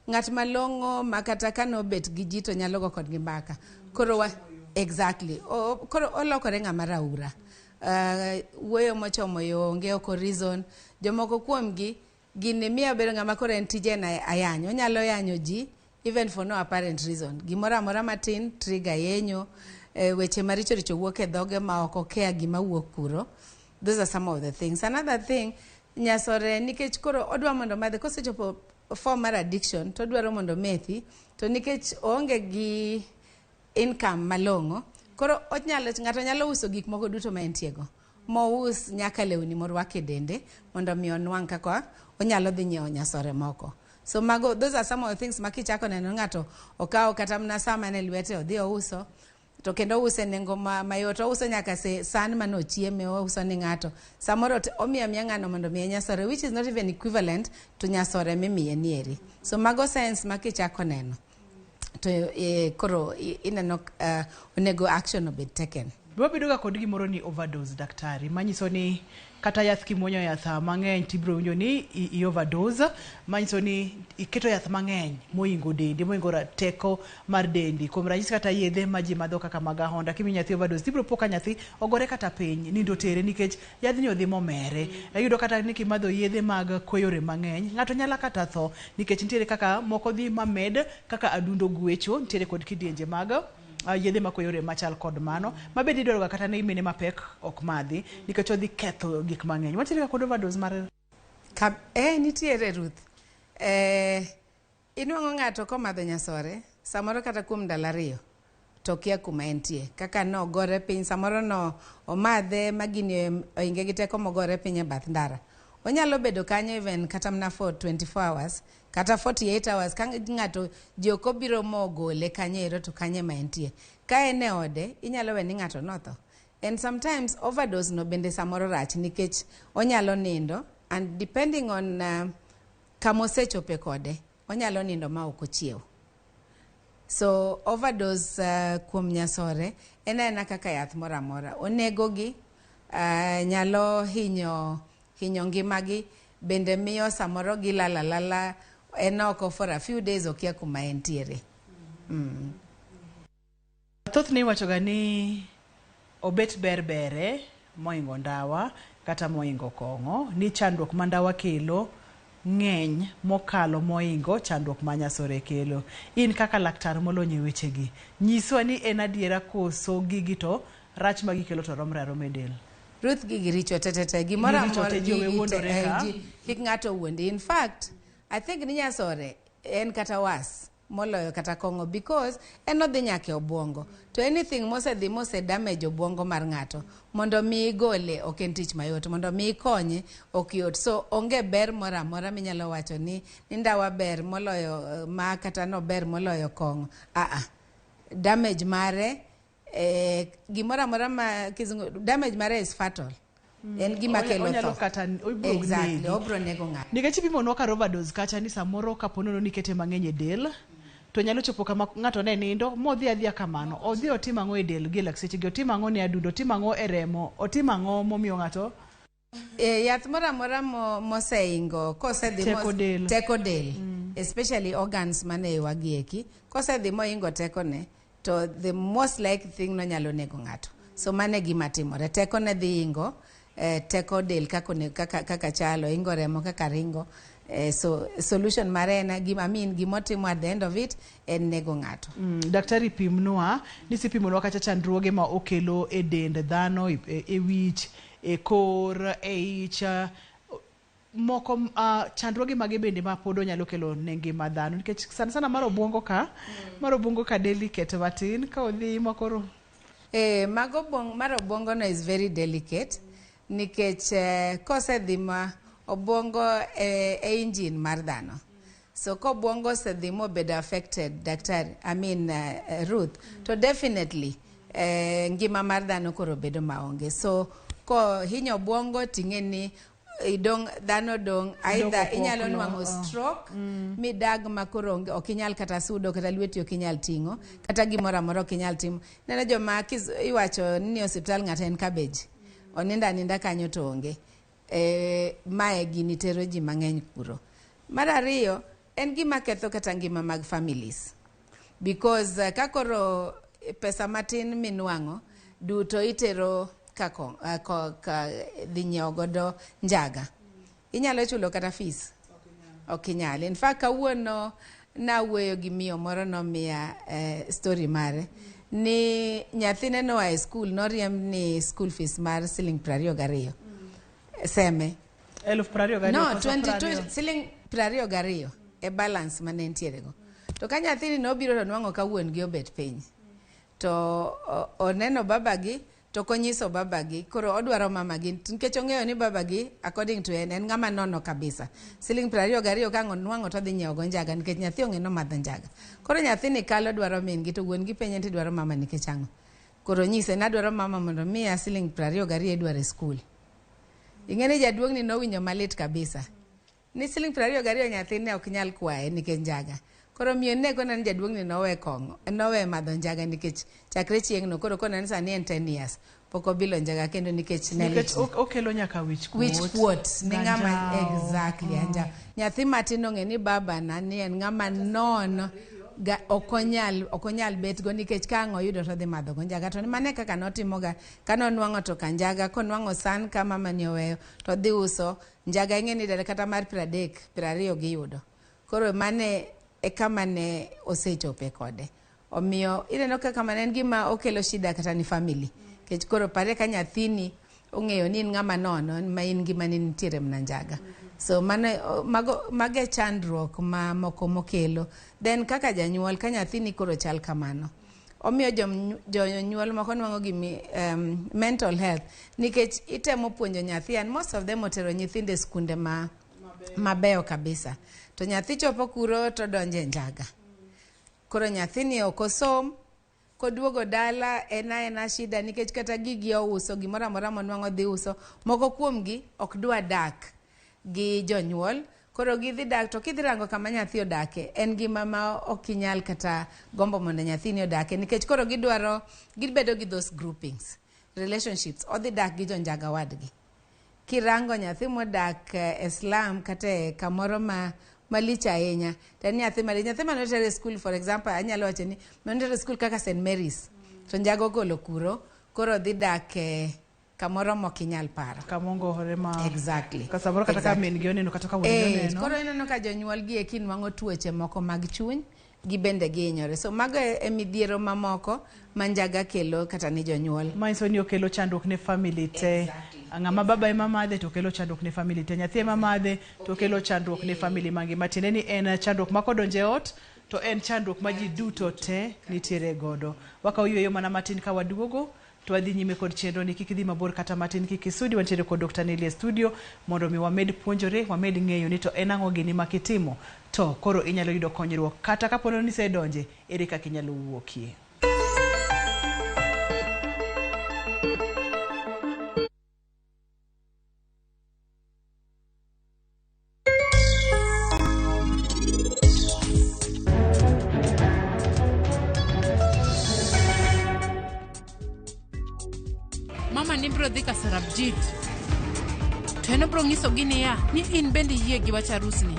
ng'at malong'o ma kata kanobet gi ji to nyalo go kodgi mbaka. Koro wa, exactly. Koro olokore ng'ama raura. Wuoyo mochomo yo onge, ok reason. Jomoko kuomgi gini miyo bedo ng'ama koro en tije en ayany. Onyalo yanyo ji even for no apparent reason. Gimoro amora matin trigger yenyo. Weche maricho richo wuok e dhoge ma ok okia gima wuok kuro. Those are some of the things. Another thing, nyasore nikech koro odwa mondo madhe kosechopo form mar addiction to odwaro mondo methi to nikech oonge gi income malong'o koro onyalo ng'ato nyalo uso gik moko duto ma entiego mous nyaka lewni morwako e dende mondo mi onwang' kaka onyalo dhi nyiewo nyasore moko. So mago, those are some of the things ma kichako neno ng'ato okawo kata mana sa mane lwete odhi ouso to kendo ouse nengo mayot, ouso nyaka san mane ochieme, ouso ni ng'ato samoro omiyo amiya ng'ano mondo omiye nyasore, which is not even equivalent to nyasore mimiye nieri. So mago signs ma kichako neno to koro ineno onego action obed taken. Wabedo ga kod gimoro ni overdose, daktari, manyiso ni kata yath kimuonyo yath mang'eny tibiro winjo ni i overdose, manyiso ni iketo yath mang'eny mohingo dendi, mohingo teko mar dendi. Kuom ranyisi kata yedhe ma ji madho kaka mag ahonda, kimiyo nyathi overdose tibiro po ka nyathi ogore kata piny, nindo tere nikech yadhni odhi momere. Iyudo kata ni kimadho yedhe mag kweyo rem mang'eny, ng'ato nyalo kata tho nikech nitiere kaka moko dhi mamed kaka adundo gwecho, nitiere kod kidienje mag yedhe makweyo rem machal kod mano mabende idwaro ga kata ni mine mapek ok madhi nikech odhi ketho gik mang'eny. Wantiere ga kod overdose mar Nitiere Ruth. Inuang'o ng'ato komadho nyasore samoro kata kuom ndalo 2 to okia kuma entie, kaka nogore piny, samoro no omadhe ma gini oinge gi teko mogore piny e bath ndara. Onyalo bedo kanyo even kata mana for 24 hours kata 48 hours ka ng'ato ji ok obiro mogole kanyo ero to kanyo ema entie. Ka en e ode inyalo we ni ng'ato notho. And sometimes overdose no bende samoro rach nikech onyalo nindo and depending on kama osechope kode onyalo nindo ma ok ochiew. So overdose kuom nyasore en aena kaka yath moro amora. Onegogi, nyalo hinyo ngimagi, bende miyo samoro gilal alala en oko for a few days okia kuma entiere. Thothne iwachoga ni obet ber bere mohingo ndawa kata mohingo kong'o, ni chandruok ma ndawa kelo ng'eny mokalo mohingo chandruok ma nyasore kelo. In kaka laktar molony e wechegi, nyiswa ni en adiera koso gigi to rach ma gikelo to romre aroma e del? Ruth, gigi richo te. Gimoro amora ji owe wuondore ka. Kik ng'ato wuondi. In fact, I think ni nyasore en kata was. moloyo kata kong'o because en odhi nyaka e obwongo. To anything mosedhi mose damage obwongo mar ng'ato, mondo mi igole ok en tich mayot, mondo mi ikonye ok yot. So onge ber moro amora minyalo wacho ni ndawa ber moloyo ma kata nober moloyo kong'o. Ah, damage mare, gimoro amora ma kizungu, damage mare is fatal. En gima kelo Onyalo tho. Kata obiro Exactly, negi. obiro nego ng'ato. Nikech ipimonwa kar overdose kacha ni samoro kapo nono ni ikete mang'eny e del to nyalo chopo kama ng'ato ne nindo modhi adhiya kamano, odhi otim ang'o e del gi e lak sechegi, otim ang'o ne adundo, otim ang'o e remo, otim ang'o momiyo ng'ato Yath moro amora moseingo kosedhi Teko del. Teko del, especially organs mane iwa gi eki, kosedhi moingo tekone to the most likely thing nonyalo nego ng'ato. So mano e gima timore, tekone dhi ingo teko del kaka chalo, ingo remo kaka ringo. So solution mare en gima, I mean, gimotimo at the end of it en nego ng'ato. Daktari, pimnwa nisipimonwa kacha chandruoge ma okelo e dend dhano, e wich, e kor, e ich, moko, chandruoge mage bende ma pod onyalo kelo ne ngima dhano, nikech sana sana mar obwongo ka, mar obwongo ka delicate matin ka odhi ma koro Mago mar obwongo no is very delicate nikech kosedhi ma obwongo e engine mar dhano. So kobwongo osedhi mobedo affected, daktari, I mean, Ruth, to definitely ngima mar dhano koro bedo maonge. So kohinyo obwongo ting'e ni idong dhano dong either opoklo, inyalo nwang'o stroke midag ma koro ok inyal kata sudo, kata lweti ok inyal ting'o, kata gimoro amora ok inyal timo. Neno joma iwacho ni osiptal ng'ato en cabbage, onindo aninda kanyo to onge. Mae gini tero ji mang'eny kuro. Mar ariyo, en gima ketho kata ngima mag families because ka koro pesa matin minwang'o duto itero ka dhi nyiewo godo njaga, inyalo chulo kata fees ok inyal. In fact, kawuono nawuoyo gi miyo moro, nomiya story mare ni nyathine noa e school, noriemb ni school fees mar siling 22 seme. 22,000 No, koso 22 20? Siling 22 e balance mane nitiere go. To ka nyathini nobiro to nwang'o ka wuon gi obet piny to oneno babagi to konyiso babagi, koro odwaro mamagi nikech ong'eyo ni babagi, according to en ng'ama nono kabisa. Siling 22 ka ang' onwang'o to odhi nyiewo go njaga nikech nyathi ong'e nomadho njaga. Koro nyathini kalo dwaro min gi to wuon gi penje ni tidwaro mama nikech ang'o? Koro nyise nadwaro mama mondo miya siling 22 idwaro e skul. Ing'e ni jaduong'ni nowinjo malit kabisa ni siling 22 nyathine ok nyal kwaye nikech njaga. Koro miyo ne kona ni jaduong'ni nowe kong'o, nowe madho njaga nikech chakre chieng'no koro kona ni sani en 10 years pok obilo njaga kendo nikech ne Nikech litne. Okelo nyaka wich kuot. Wich kuot ni ng'ama Anjawo. Exactly, anjawo. Nyathi matin ong'e ni babana ni en ng'ama nono ga, ok onyal bet go nikech ka ang' oyudo to odhi madho go njaga. To mano e kaka notimoga ka nonwang'o to ka njaga konwang'o san ka mama ni oweyo to odhi uso njaga. Ing'e ni dala kata mar 30, 20 giyudo. Koro mane e kama ne osechope kode. Omiyo ineno kaka mano en gima okelo shida kata ni family nikech koro pare ka nyathini ong'eyo ni in ng'ama nono ma in ngimani nitiere mana njaga. So mano mago e chandruok ma moko mokelo. Then kaka janyuol, ka nyathini koro chal kamano, omiyo jonyuol moko nwang'o gimi mental health nikech itemo puonjo nyathi and most of them otero nyithindo e skunde ma mabeyo kabisa to nyathi chopo kuro to donjo e njaga. Koro nyathini ok osom, koduogo dala en aena shida nikech kata gigi ouso, gimoro amora monwang'o dhi uso. Moko kuomgi ok dwa dak gi jonyuol, koro gidhi dak to kidhi rango kama nyathi odake en ngima ma ok inyal kata gombo mondo nyathini odake nikech koro gidwaro gibedo gi those groupings, relationships, odhi dak gi jonjaga wadgi. Kirango nyathi modak e slum kata e kamoro ma malich ahinya to en nyathi malich, nyathi manoter e school, for example, anyalo wacho ni manoter e school kaka St Mary's to njaga ogolo kuro, koro dhi dak e kamoro mok inyal paro. Kamongore ma Exactly. Ka samoro kata ka min gi oneno kata ka wuon gi oneno. Koro ineno ka jonyuol gi eki nwang'o tuoche moko mag chuny, gibende gihinyore. So mago e midhiero mamoko ma njaga kelo kata ni jonyuol. Manyiso ni okelo chandruok ne family te. Ng'ama baba ema madhe to kelo chandruok ne family te. Nyathi ema madhe to kelo chandruok ne family mangima. Tiende ni en chandruok ma kodonjo e ot to en chandruok ma ji duto te nitiere godo. Wakawo yueyo mana matin ka waduogo to wadhi nyime kod chenro ni kik idhi mabor kata matin kik isudi. Wantiere kod Dr. Nelly e studio mondo mi wamed puonjore, wamed ng'eyo ni to en ang'o gini ma kitimo to koro inyalo yudo konyruok kata kapo ni isedonje ere kaka inyalo wuokie. Mama ni biro dhi ka Sarabjit. To en obiro nyisogi niya, ni in bende iyie gi wach arusni.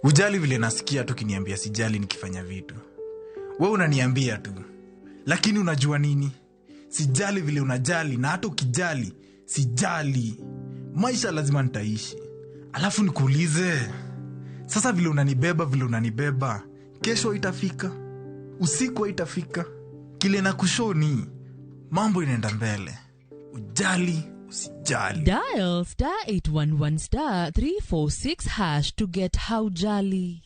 Ujali vile nasikia tu kiniambia sijali nikifanya vitu. We unaniambia tu. Lakini unajua nini? Sijali vile unajali na hata ukijali, sijali. Maisha lazima nitaishi. Alafu nikuulize. Sasa vile unanibeba, kesho itafika, usiku itafika. Kile nakushoni, mambo inaenda mbele. Ujali, usijali. Dial star 811 star 346 hash to get Haujali.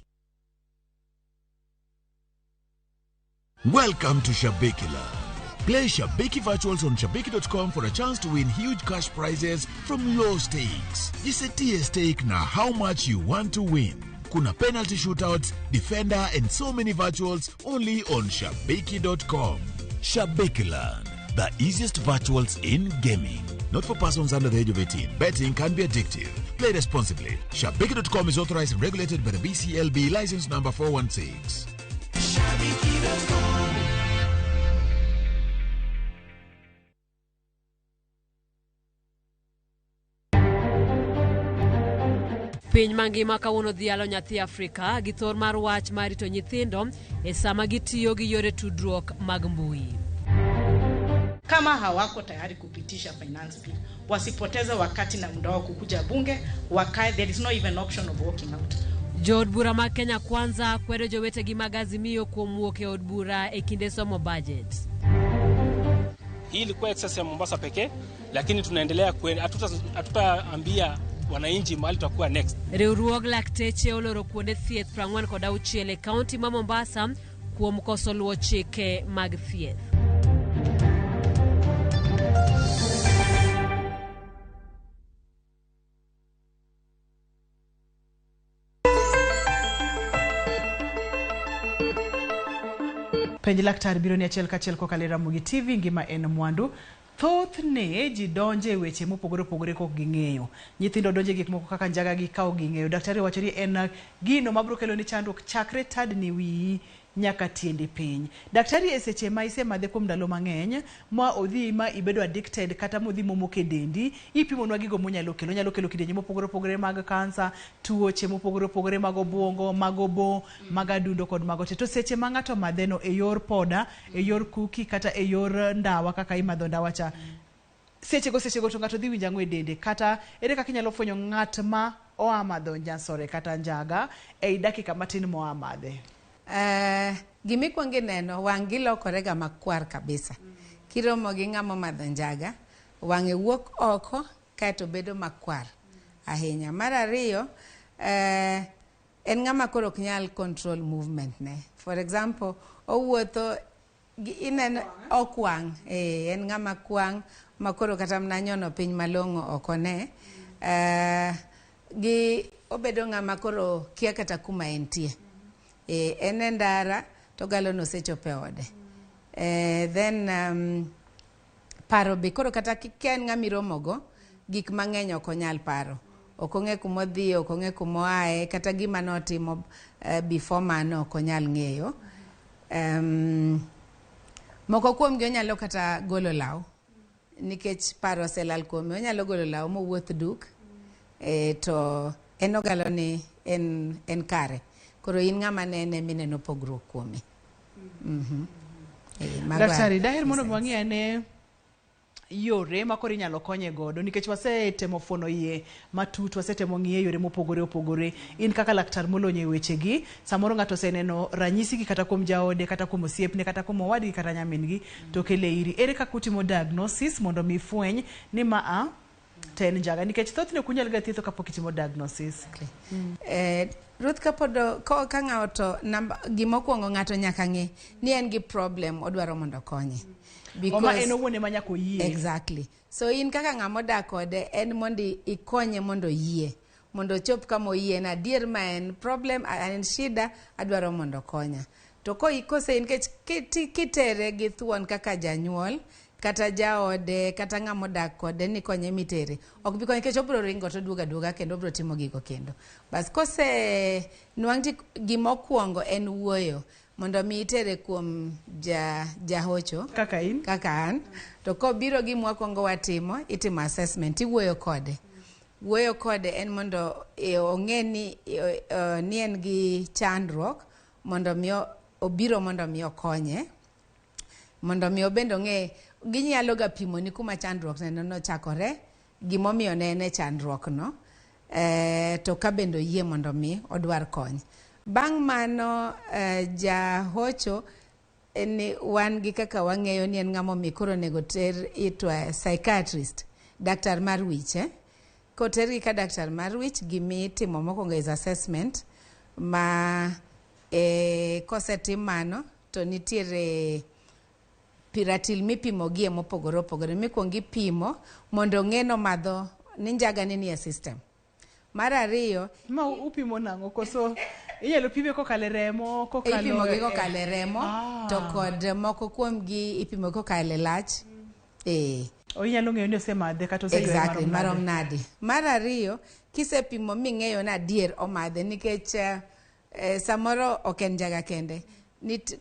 Welcome to Shabiki Land. Play Shabiki Virtuals on Shabiki.com for a chance to win huge cash prizes from low stakes. Jisetie stake na how much you want to win. Kuna penalty shootouts, defender and so many virtuals only on Shabiki.com. Shabiki Land, the easiest virtuals in gaming. Not for persons under the age of 18. Betting can be addictive. Play responsibly. Shabiki.com is authorized and regulated by the BCLB license number 416. Shabiki.com. Piny mangima kawuono dhialo nyathi Afrika gi thor mar wach mar rito nyithindo e sama gitiyo gi yore tudruok mag mbui. Kama hawako tayari kupitisha finance bill, wasipoteze wakati na muda wao kukuja bunge, wakae. There is no even option of walking out. Jood bura mag Kenya Kwanza kwedo jowetegi mag Azimio kuom wuok e od bura e kinde somo budget. Hii ilikuwa excess ya Mombasa pekee, lakini tunaendelea hatutaambia wananchi mahali tutakuwa next. Riwruog lakteche oloro kuonde thieth 46 e kaunti ma Mombasa kuom koso luwo chike mag thieth. Penj laktar biro ni achiel kachiel kokalo e Ramogi TV, ngima en mwandu. Thothne ji donje e weche mopogore opogore kok ging'eyo. Nyithindo donje gik moko kaka njaga gi ka ok ging'eyo. Daktari wacho ni en gino mabiro kelo ni chandruok chakre tadni wiyi nyaka tiendi piny. Daktari, e seche ma isemadhe kuom ndalo mang'eny, ma odhi ma ibedo addicted kata modhi momoko e dendi, ipimonwa gigo monyalo kelo. Onyalo kelo kidienje mopogore opogore mag kansa, tuoche mopogore opogore mag obuongo, mag obo, mag adundo kod mago te. To seche ma ng'ato madheno e yor poda, e yor kuki kata e yor ndawa kaka imadho ndawa cha, sechego to ng'ato dhi winjo ang'o e dende? Kata ere kaka inyalo fwenyo ng'at ma oa madho njansore kata njaga ei dakika matin moa madhe? Gimikwongo ineno, wang' gi lokorega makwar kabisa. Kiromo gi ng'ama omadho njaga, wang'e wuok oko kaeto bedo makwar ahinya. Mar ariyo, en ng'ama koro ok nyal control movement ne. For example, owuotho ineno okwang', en ng'ama kwang' ma koro kata mana nyono piny malong'o ok one. Gi obedo ng'ama koro kia kata kuma entie. En e ndara to galo nosechopo e ode. Then paro be koro kata ka en ng'ama iromogo, gik mang'eny ok onyal paro. Ok ong'e kumodhiye, ok ong'e kumoaye, kata gima notimo before mano ok onyal ng'eyo. Moko kuomgi onyalo kata golo law, nikech paro oselal kuome. Onyalo golo law mowuoth duk, to en ogalo ni en kare. Koro in ng'ama nene mineno pogruok kuome. Daktari, daher mondo wang'i ane Yore ma koro inyalo konye godo nikech wasetemo fuono iye matut, wasetemo ng'iye yore mopogore opogore. In kaka laktar molony e wechegi, samoro ng'ato oseneno ranyisi gi kata kuom jaode, kata kuom osiepne, kata kuom owadgi kata nyamin-gi to okele iri. Ere kaka utimo diagnosis mondo mi fweny ni ma a to en njaga? Nikech thothne ok unyal ga thietho kapok itimo diagnosis. Ruth, kapod ka ng'ato namba gimokwongo ng'ato nyaka ng'e ni en gi problem, odwaro mondo okonye. Oma en owuon ema nyaka oyie. Exactly. So in kaka ng'ama odak kode, en mondo ikonye mondo oyie, mondo ochop kama oyie na adier ma en problem, en shida, adwaro mondo okonya. To kose nikech kitere gi thuon kaka janyuol kata jaode kata ng'ama odak kode ni konye mitere, ok bi konye nikech obiro ringo to oduogo aduoga kendo obiro timo gigo kendo. Bas kose nwang' ti gimokwongo en wuoyo mondo mi itere kuom jahocho kaka in, kaka an. To kobiro, gima wakwongo watimo, itimo assessment, iwuoyo kode. Wuoyo kode en mondo ong'e ni en gi chandruok, mondo mi obiro mondo mi okonye, mondo mi obende ong'e ginyalo ga pimo ni kuma chandruok ne nochakore, gimomiyo ne en e chandruok no, to ka bende oyie mondo mi odwar kony. Bang' mano, jahocho ni wan gi kaka wang'eyo ni en ng'ama omi koro onego ter to a psychiatrist, daktar mar wich. Kotergi ka daktar mar wich, gimitimo mokwongo is assessment ma kosetim mano to nitiere ratil mipimo gie mopogore opogore. Mikwongo ipimo mondo ong'e nomadho ni njaga ni nie system. Mar ariyo, Ma upimo nang'o? Koso inyalo pime kokalo e remo, kokalo ipimo gi kokalo e remo to kod moko kuom gi ipimo kokalo e lach. O inyalo ng'eyo ni osemadhe kata oseywaye Exactly, marom marom nade. Mar ariyo, kisepimo ming'eyo ni adier omadhe, nikech samoro ok en njaga kende.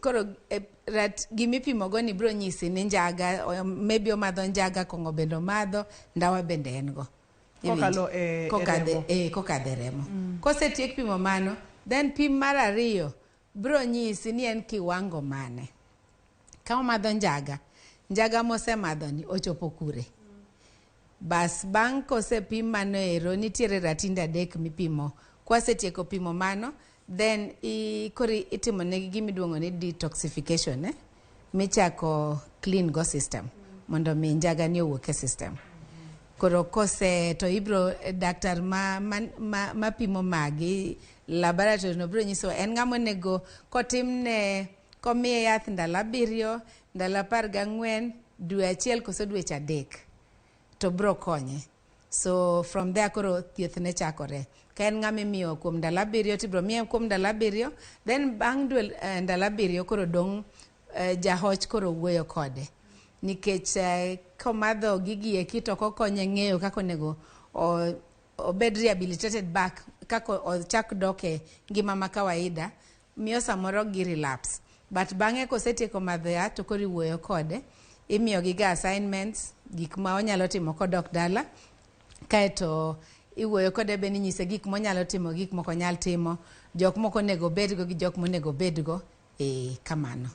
Koro gimipimo go ni biro nyisi ni njaga, maybe omadho njaga, kong'o bende omadho, ndawa bende en go. Iwinjo? Kokalo e Kokadhe remo. Kokadhe e remo. Kosetiek pimo mano, then pim mar ariyo biro nyisi ni en kiwango mane. Ka omadho njaga, njaga mosemadho ni ochopo kure. Bas bang' kosepim mano ero, nitiere ratinde adek mipimo. Kwasetieko pimo mano, then koro itimo negi gima iluongo ni detoxification, eh? Michako clean go system mondo mi njaga ni owuok e system. Koro kose to ibro daktar ma pimo magi laboratory no biro nyiso en ng'ama onego kotimne, komiye yath ndalo 7, ndalo 14, dwe 1 koso dweche 3 to biro konye. So from there koro thieth ne chakore. Ka en ng'ama imiyo kuom ndalo 7, tibiro miye kuom ndalo 7, then bang' dwe ndalo 7 koro dong' jahoch koro wuoyo kode. Nikech komadho gigi eki to ok okonye ng'eyo kaka onego obed rehabilitated back, kaka ochak dok e ngima ma kawaida, miyo samoro gi relapse. But bang'e kosetieko madho yath to koro iwuoyo kode, imiyo gi ga assignments, gik ma onyalo timo kodok dala, kaeto iwuoyo kode bende, inyise gik monyalo timo, gik mok onyal timo, jok moko onego obedgo gi jok monego obedgo, kamano.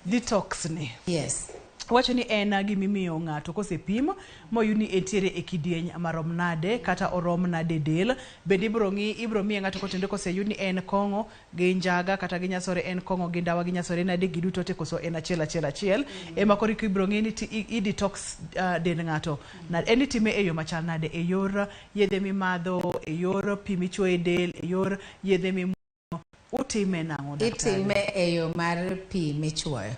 Detox ni. Yes. Wacho ni en gimimiyo ng'ato kosepim moyud ni entiere e kidieny marom nade kata orom nade del. Bende ibiro ng'i, ibiro miye ng'ato kotenore koseyud ni en kong'o gi njaga kata gi nyasore, en kong'o gi ndawa gi nyasore nade, giduto te koso en achiel achiel achiel. Ema koro ibiro ng'i ni i detox dend ng'ato. Na en itime e yo machal nade? E yor yedhe mimadho, e yor pi michuoyo e del, e yor yedhe mimuonyo. Utime nang'o, daktari? Itime e yo mar pi michuoyo.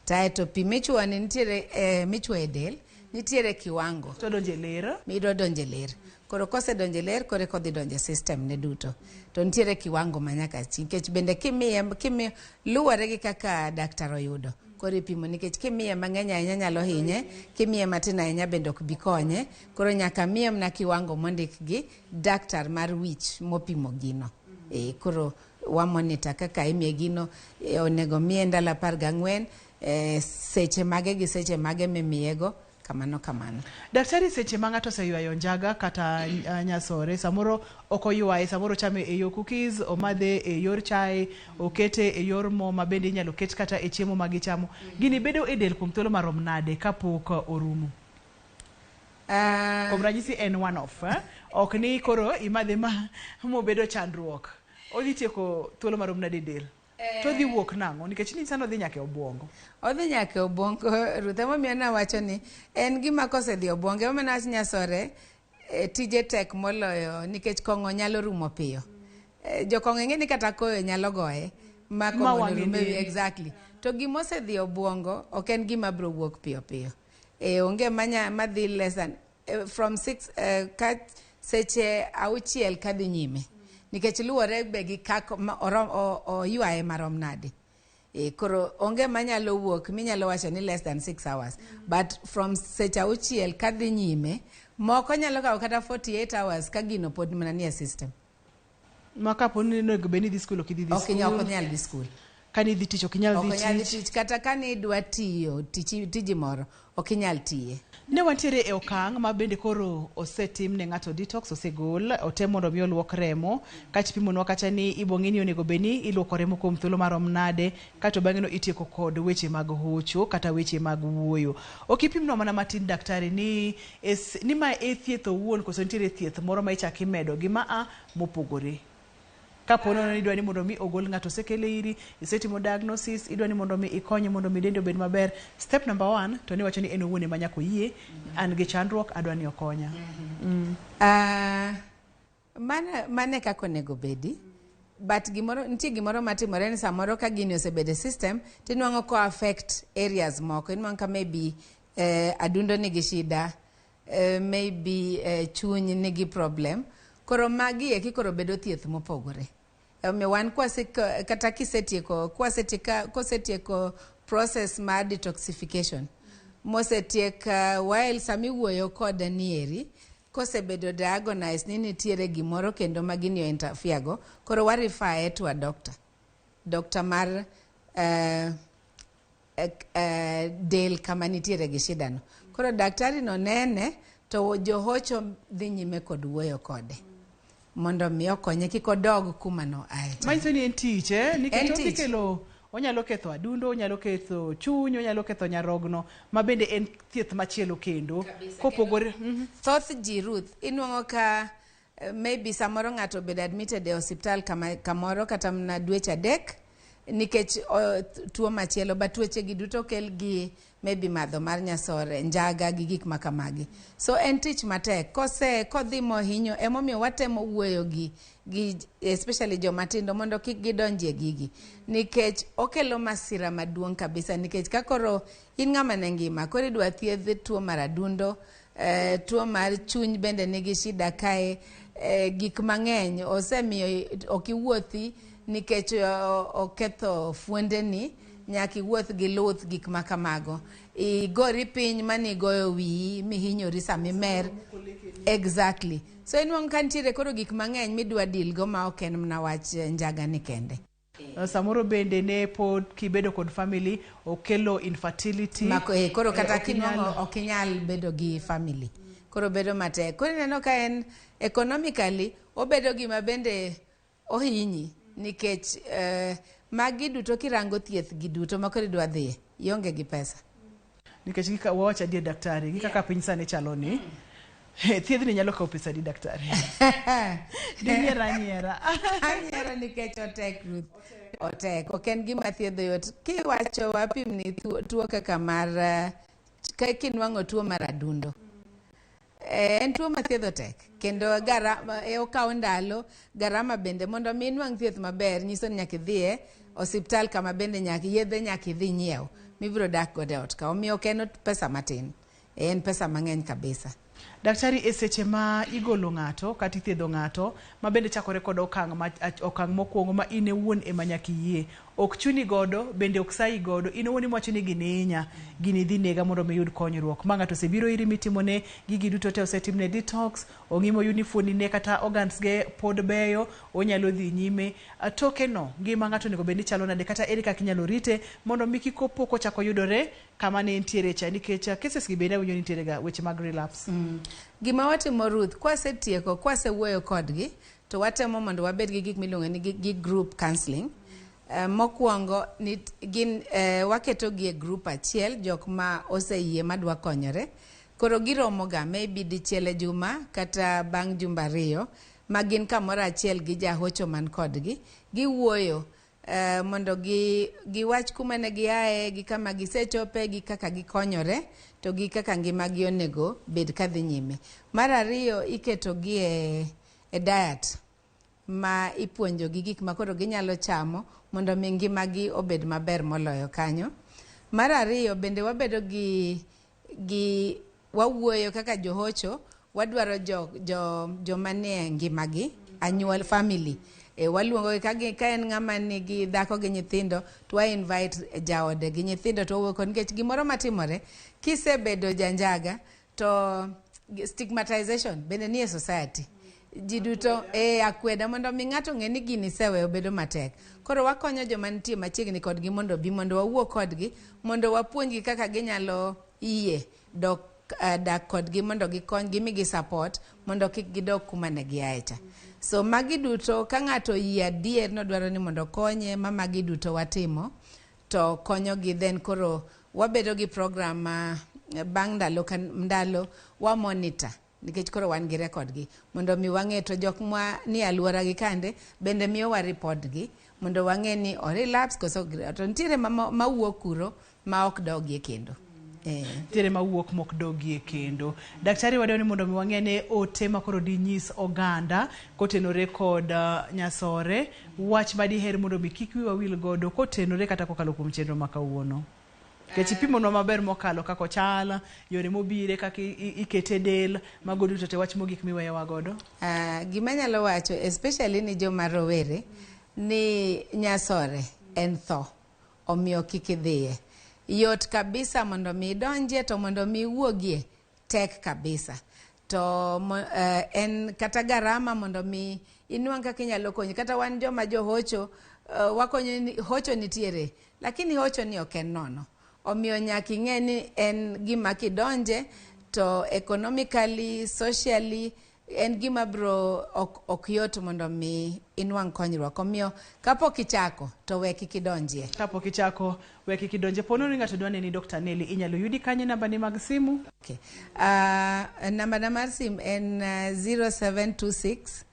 Kaeto pi michuoyo ni nitiere michuoyo e del, nitiere kiwango. To donjo e ler. Midwa donjo e ler. Koro kosedonjo e ler, koro eka odhi donjo e system ne duto. To nitiere kiwango ma nyaka chi. Nikech bende kimiye, luwore gi kaka daktar oyudo. Koro ipimo, nikech kimiye mang'eny ahinya nyalo hinye, kimiye matin ahinya bende ok bi konye. Koro nyaka miye mana kiwango mondik gi daktar mar wich mopimo gino. Koro wa monitor kaka imiye gino, onego miye ndalo 14, seche mage gi seche mage mimiyego, kamano kamano. Daktari, seche ma ng'ato oseywayo njaga kata nyasore, samoro ok oywaye, samoro ochame e yor cookies, omadhe e yor chae, okete e yor mo ma bende inyalo ket kata e chiemo ma gichamo. Gini bedo e del kuom thuolo marom nade kapok orumo? Kuom ranyisi en one off, eh? Ok ni koro imadhe ma mobedo chandruok. Odhi tieko thuolo marom nade e del? To odhi wuok nang'o? Nikech ni sani odhi nyaka e obwongo. Odhi nyaka e obwongo, Ruth. Emomiyo nawacho ni en gima kosedhi e obwongo, emomiyo nawacho nyasore eh, tije tek moloyo nikech kong'o nyalo rumo piyo. Eh, jokong'o ing'e ni kata koyo nyalo goye ma Ma kong'o wang'e rume neri. exactly. To gima osedhi e obwongo ok en gima biro wuok piyo piyo. E, onge manya madhi less than from six ka seche auchiel kadhi nyime nikech luwore be gi kaka oywaye marom nade. E, koro onge manyalo wuok minyalo wacho ni less than 6 hours but from seche auchiel kadhi nyime moko nyalo kawo kata 48 hours ka gino pod mana nie system. Ma kapo ni onego bed ni idhi skul ok idhi dhi Ok inyal ok skul. inyal dhi skul. Kane idhi tich ok inyal Ok dhi inyal dhi tich. tich kata kane idwa tiyo tich tiji moro ok inyal tiye. Ne wantiere e okang' ma bende koro osetim ne ng'ato detox, osegol, otem mondo mi oluok remo. Kaeto ipimonwa kacha ni ibo ng'i ni onego bed ni iluoko remo kuom thuolo marom nade, kaeto bang'e no itieko kod weche mag hocho kata weche mag wuoyo. Ok ipimnwa mana matin daktari ni, es, ni ma e thieth owuon koso nitiere thieth moro ma ichako imedo gi ma a mopogore. Kapo nono ni idwa ni mondo mi ogol ng'ato osekele iri, isetimo diagnosis, idwa ni mondo mi ikonye mondo mi dende obed maber. Step number one, to niwacho ni en owuon ema nyaka oyie, an gi chandruok, adwa ni okonya. Mano e kaka onego bedi but gimoro nitie gimoro matimore ni samoro ka gini osebedo e system tinwang'o ko affect areas moko inwang'o ka maybe adundo nigi shida maybe chuny nigi problem koro magi eki koro bedo thieth mopogore omiyo wan kwase kata kisetieko kwasetieka kosetieko process mar detoxification mosetiek while sami wuoyo kode nieri kosebedo diagnosed ni nitiere gimoro kendo ma gini o interfere go koro wa refer to a doctor doctor mar del kama nitiere gi shida no koro daktari no nene to johocho dhi nyime kod wuoyo kode mondo mi okonye kik odog kuma no ae cha. Manyiso ni en tich, eh? Nikech En odhi tich. kelo onyalo ketho adundo, onyalo ketho chuny, onyalo ketho nyarogno, ma bende en thieth machielo kendo. Kopogore. Thoth ji Ruth inwang'o ka maybe samoro ng'ato obedo admitted e osiptal kama, kamoro kata mana dweche adek nikech tuo machielo but tuoche gi duto okel gi maybe madho mar nyasore njaga gi gik makamagi so en tich matek kose kodhi mohinyo emomiyo watemo wuoyo gi especially joma tindo mondo kik gidonjie gigi nikech okelo masira maduong' kabisa nikech ka koro in ng'ama ne ngima koro idwa thiedh tuo mar adundo tuo mar chuny bende nigi shida kae gik mang'eny osemiyo ok iwuothi nikech oketho fuondeni nyaka iwuoth gi luth gik ma kamago igori piny manigoyo wiyi mihinyori samimer exactly so inwang'o ka nitiere koro gik mang'eny midwa deal go ma ok en mana wach njaga ni kende Samoro bende ne pod kibedo kod family okelo infertility. Mako, koro kata ok inyal- kinwang'o ok inyal bedo gi family koro bedo matek koro ineno ka en economically obedo gima bende ohinyi nikech magi duto kirango thieth gi duto ma koro idwa dhiye ionge gi pesa Nikech gi wawacho adier daktari, gi kaka piny sani chalo ni, thiedhni nyalo kawo pesa adi daktari? Dinyiera anyiera. Anyiero nikech otek Ruth. Otek. Ok en gima thiedho yot. Kiwacho wapimni tuo kaka mar ka kinwang'o tuo mar adundo. En tuo ma thiedho tek kendo garama okawo ndalo garama bende mondo mi inwang' thieth maber nyiso ni nyaka idhiye osiptal kama bende nyaka yedhe nyaka idhi nyiew mibiro dak godo e ot ka omiyo ok en pesa matin en pesa mang'eny kabisa. Daktari, e seche ma igolo ng'ato kata ithiedho ng'ato ma bende chakore kod okang' ma, okang' mokwongo ma in owuon ema nyaka iyie. Ok chuni godo, bende ok sayi godo, in owuon iwacho ni gini hinya, gini dhi nega mondo mi iyud konyruok. Ma ng'ato osebiro iri mitimone, gigi duto te osetimne detox, ong'i moyud ni fuoni ne kata organs ge pod beyo, onyalo dhi nyime. Toke no, ngima ng'ato onego bed ni chalo nade kata ere kaka inyalo rite mondo mi kik opo kochako yudore kama ne entiere cha nikech cases gi bende awinjo ni nitiere ga weche mag relapse. Gima watimo Ruth, kwasetieko, kwasewuoyo kodgi, to watemo mondo wabed gi gik miluongo ni gi group counseling. Mokwongo gin waketogi e group achiel, jok ma oseyie madwa konyore. Koro giromoga maybe dichiel e juma kata bang' jumbe ariyo ma gin kamoro achiel gi jahocho man kodgi. Giwuoyo mondo giwach kuma ne giaye, gi kama gisechope, gi kaka gikonyore, to gi kaka ngimagi onego bed kadhi nyime. Mar ariyo, iketogi e diet ma ipuonjogi gik ma koro ginyalo chamo mondo mi ngimagi obed maber moloyo kanyo. Mar ariyo bende wabedo gi wawuoyo kaka johocho, wadwaro joma nie ngimagi, anyuol family. Waluongo gi ka en ng'ama nigi dhako gi nyithindo to wa invite jaode gi nyithindo to wawuoyo kod nikech gimoro matimore kisebedo janjaga to stigmatization bende nie society. Ji duto akweda mondo mi ng'ato ng'e ni gini iseweyo bedo matek. Koro wakonyo joma nitie machiegni kodgi mondo obi mondo wawuo kodgi mondo wapuonjgi kaka ginyalo yie dok dak kodgi mondo gikony gimigi support mondo kik gidog kuma ne giaye cha. So magi duto ka ng'ato oyie adier nodwaro ni mondo okonye ma magi duto watimo to konyogi then koro wabedo gi program ma bang' ndalo ka ndalo wa monitor nikech koro wan gi record gi mondo mi wang'e to jok ma ni aluora gi kande bende miyowa report gi mondo wang'e ni o relapse koso to nitiere mawuok kuro ma ok dogie kendo. Nitiere mawuok mok dogie kendo. Daktari wadwaro ni mondo mi wang'e ne ote ma koro dinyis oganda kotenore kod nyasore, wach madiher mondo mi kik wiwa wil godo kotenore kata kokalo kuom chenro ma kawuono. Nikech ipimonwa maber mokalo kaka ochal, yore mobire, kaka ikete del, mago duto te wach mogik miweyowa godo. Gima anyalo wacho especially ni joma rowere ni nyasore en tho, omiyo kik idhiye. Yot kabisa mondo mi idonjie to mondo mi iwuogie tek kabisa. To en kata garama mondo mi inwang' kaka inyalo konyi. Kata wan joma johocho, wakonyo ni, hocho nitiere, lakini hocho ni ok en nono. Omiyo nyaka ing'e ni en gima kidonje to economically, socially, en gima bro ok yot mondo mi inwang' konyruok. Omiyo kapok ichako to we kik idonjie. Kapok ichako we kik idonjie. Po nono ni ng'ato dwa neni Dr. Nelly, inyalo yudi kanye namba ni mag simu? Okay. Namba na mar sim en 0726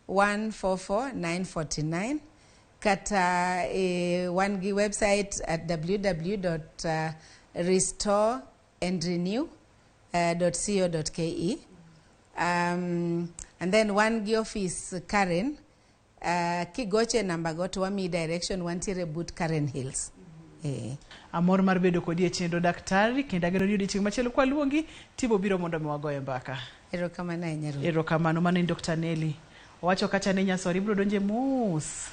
144 949 kata wan gi website at www.restoreandrenew.co.ke. And then wan gi office Karen, kigoche namba go to wamiyi direction, wantiere but Karen Hills. Amor mar bedo kodi e chenro daktari, kendo ageno ni odiochieng' machielo kwaluongi tibo biro mondo mi wagoye mbaka. Erokamano ahinya Ruth. Erokamano, mano en Dr. Nelly. Owacho kacha ni nyasore ibiro donje mos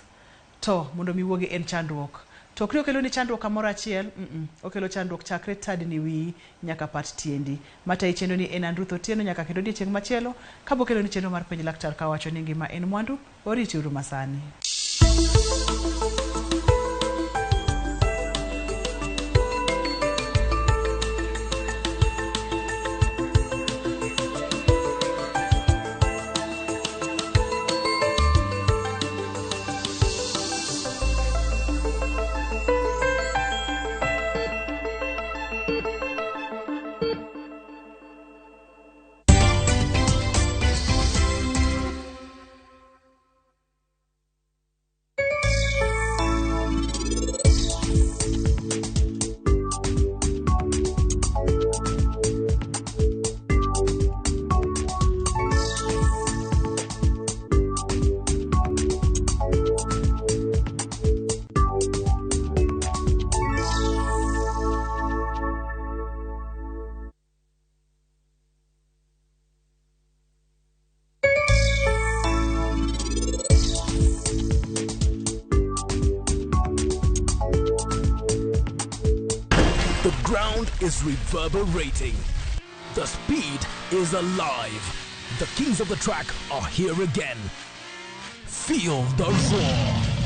to mondo mi wuogi en chandruok. To ok ni okelo ni chandruok kamoro achiel, okelo chandruok chakre tadni wiyi nyaka pat tiendi. Matayi chenro ni en an Ruth Otieno nyaka kendo odiochieng' machielo kabokelo ni chenro mar penj laktar kawacho ni ngima en mwandu, oriti uru masani. Is reverberating. The speed is alive. The kings of the track are here again. Feel the roar.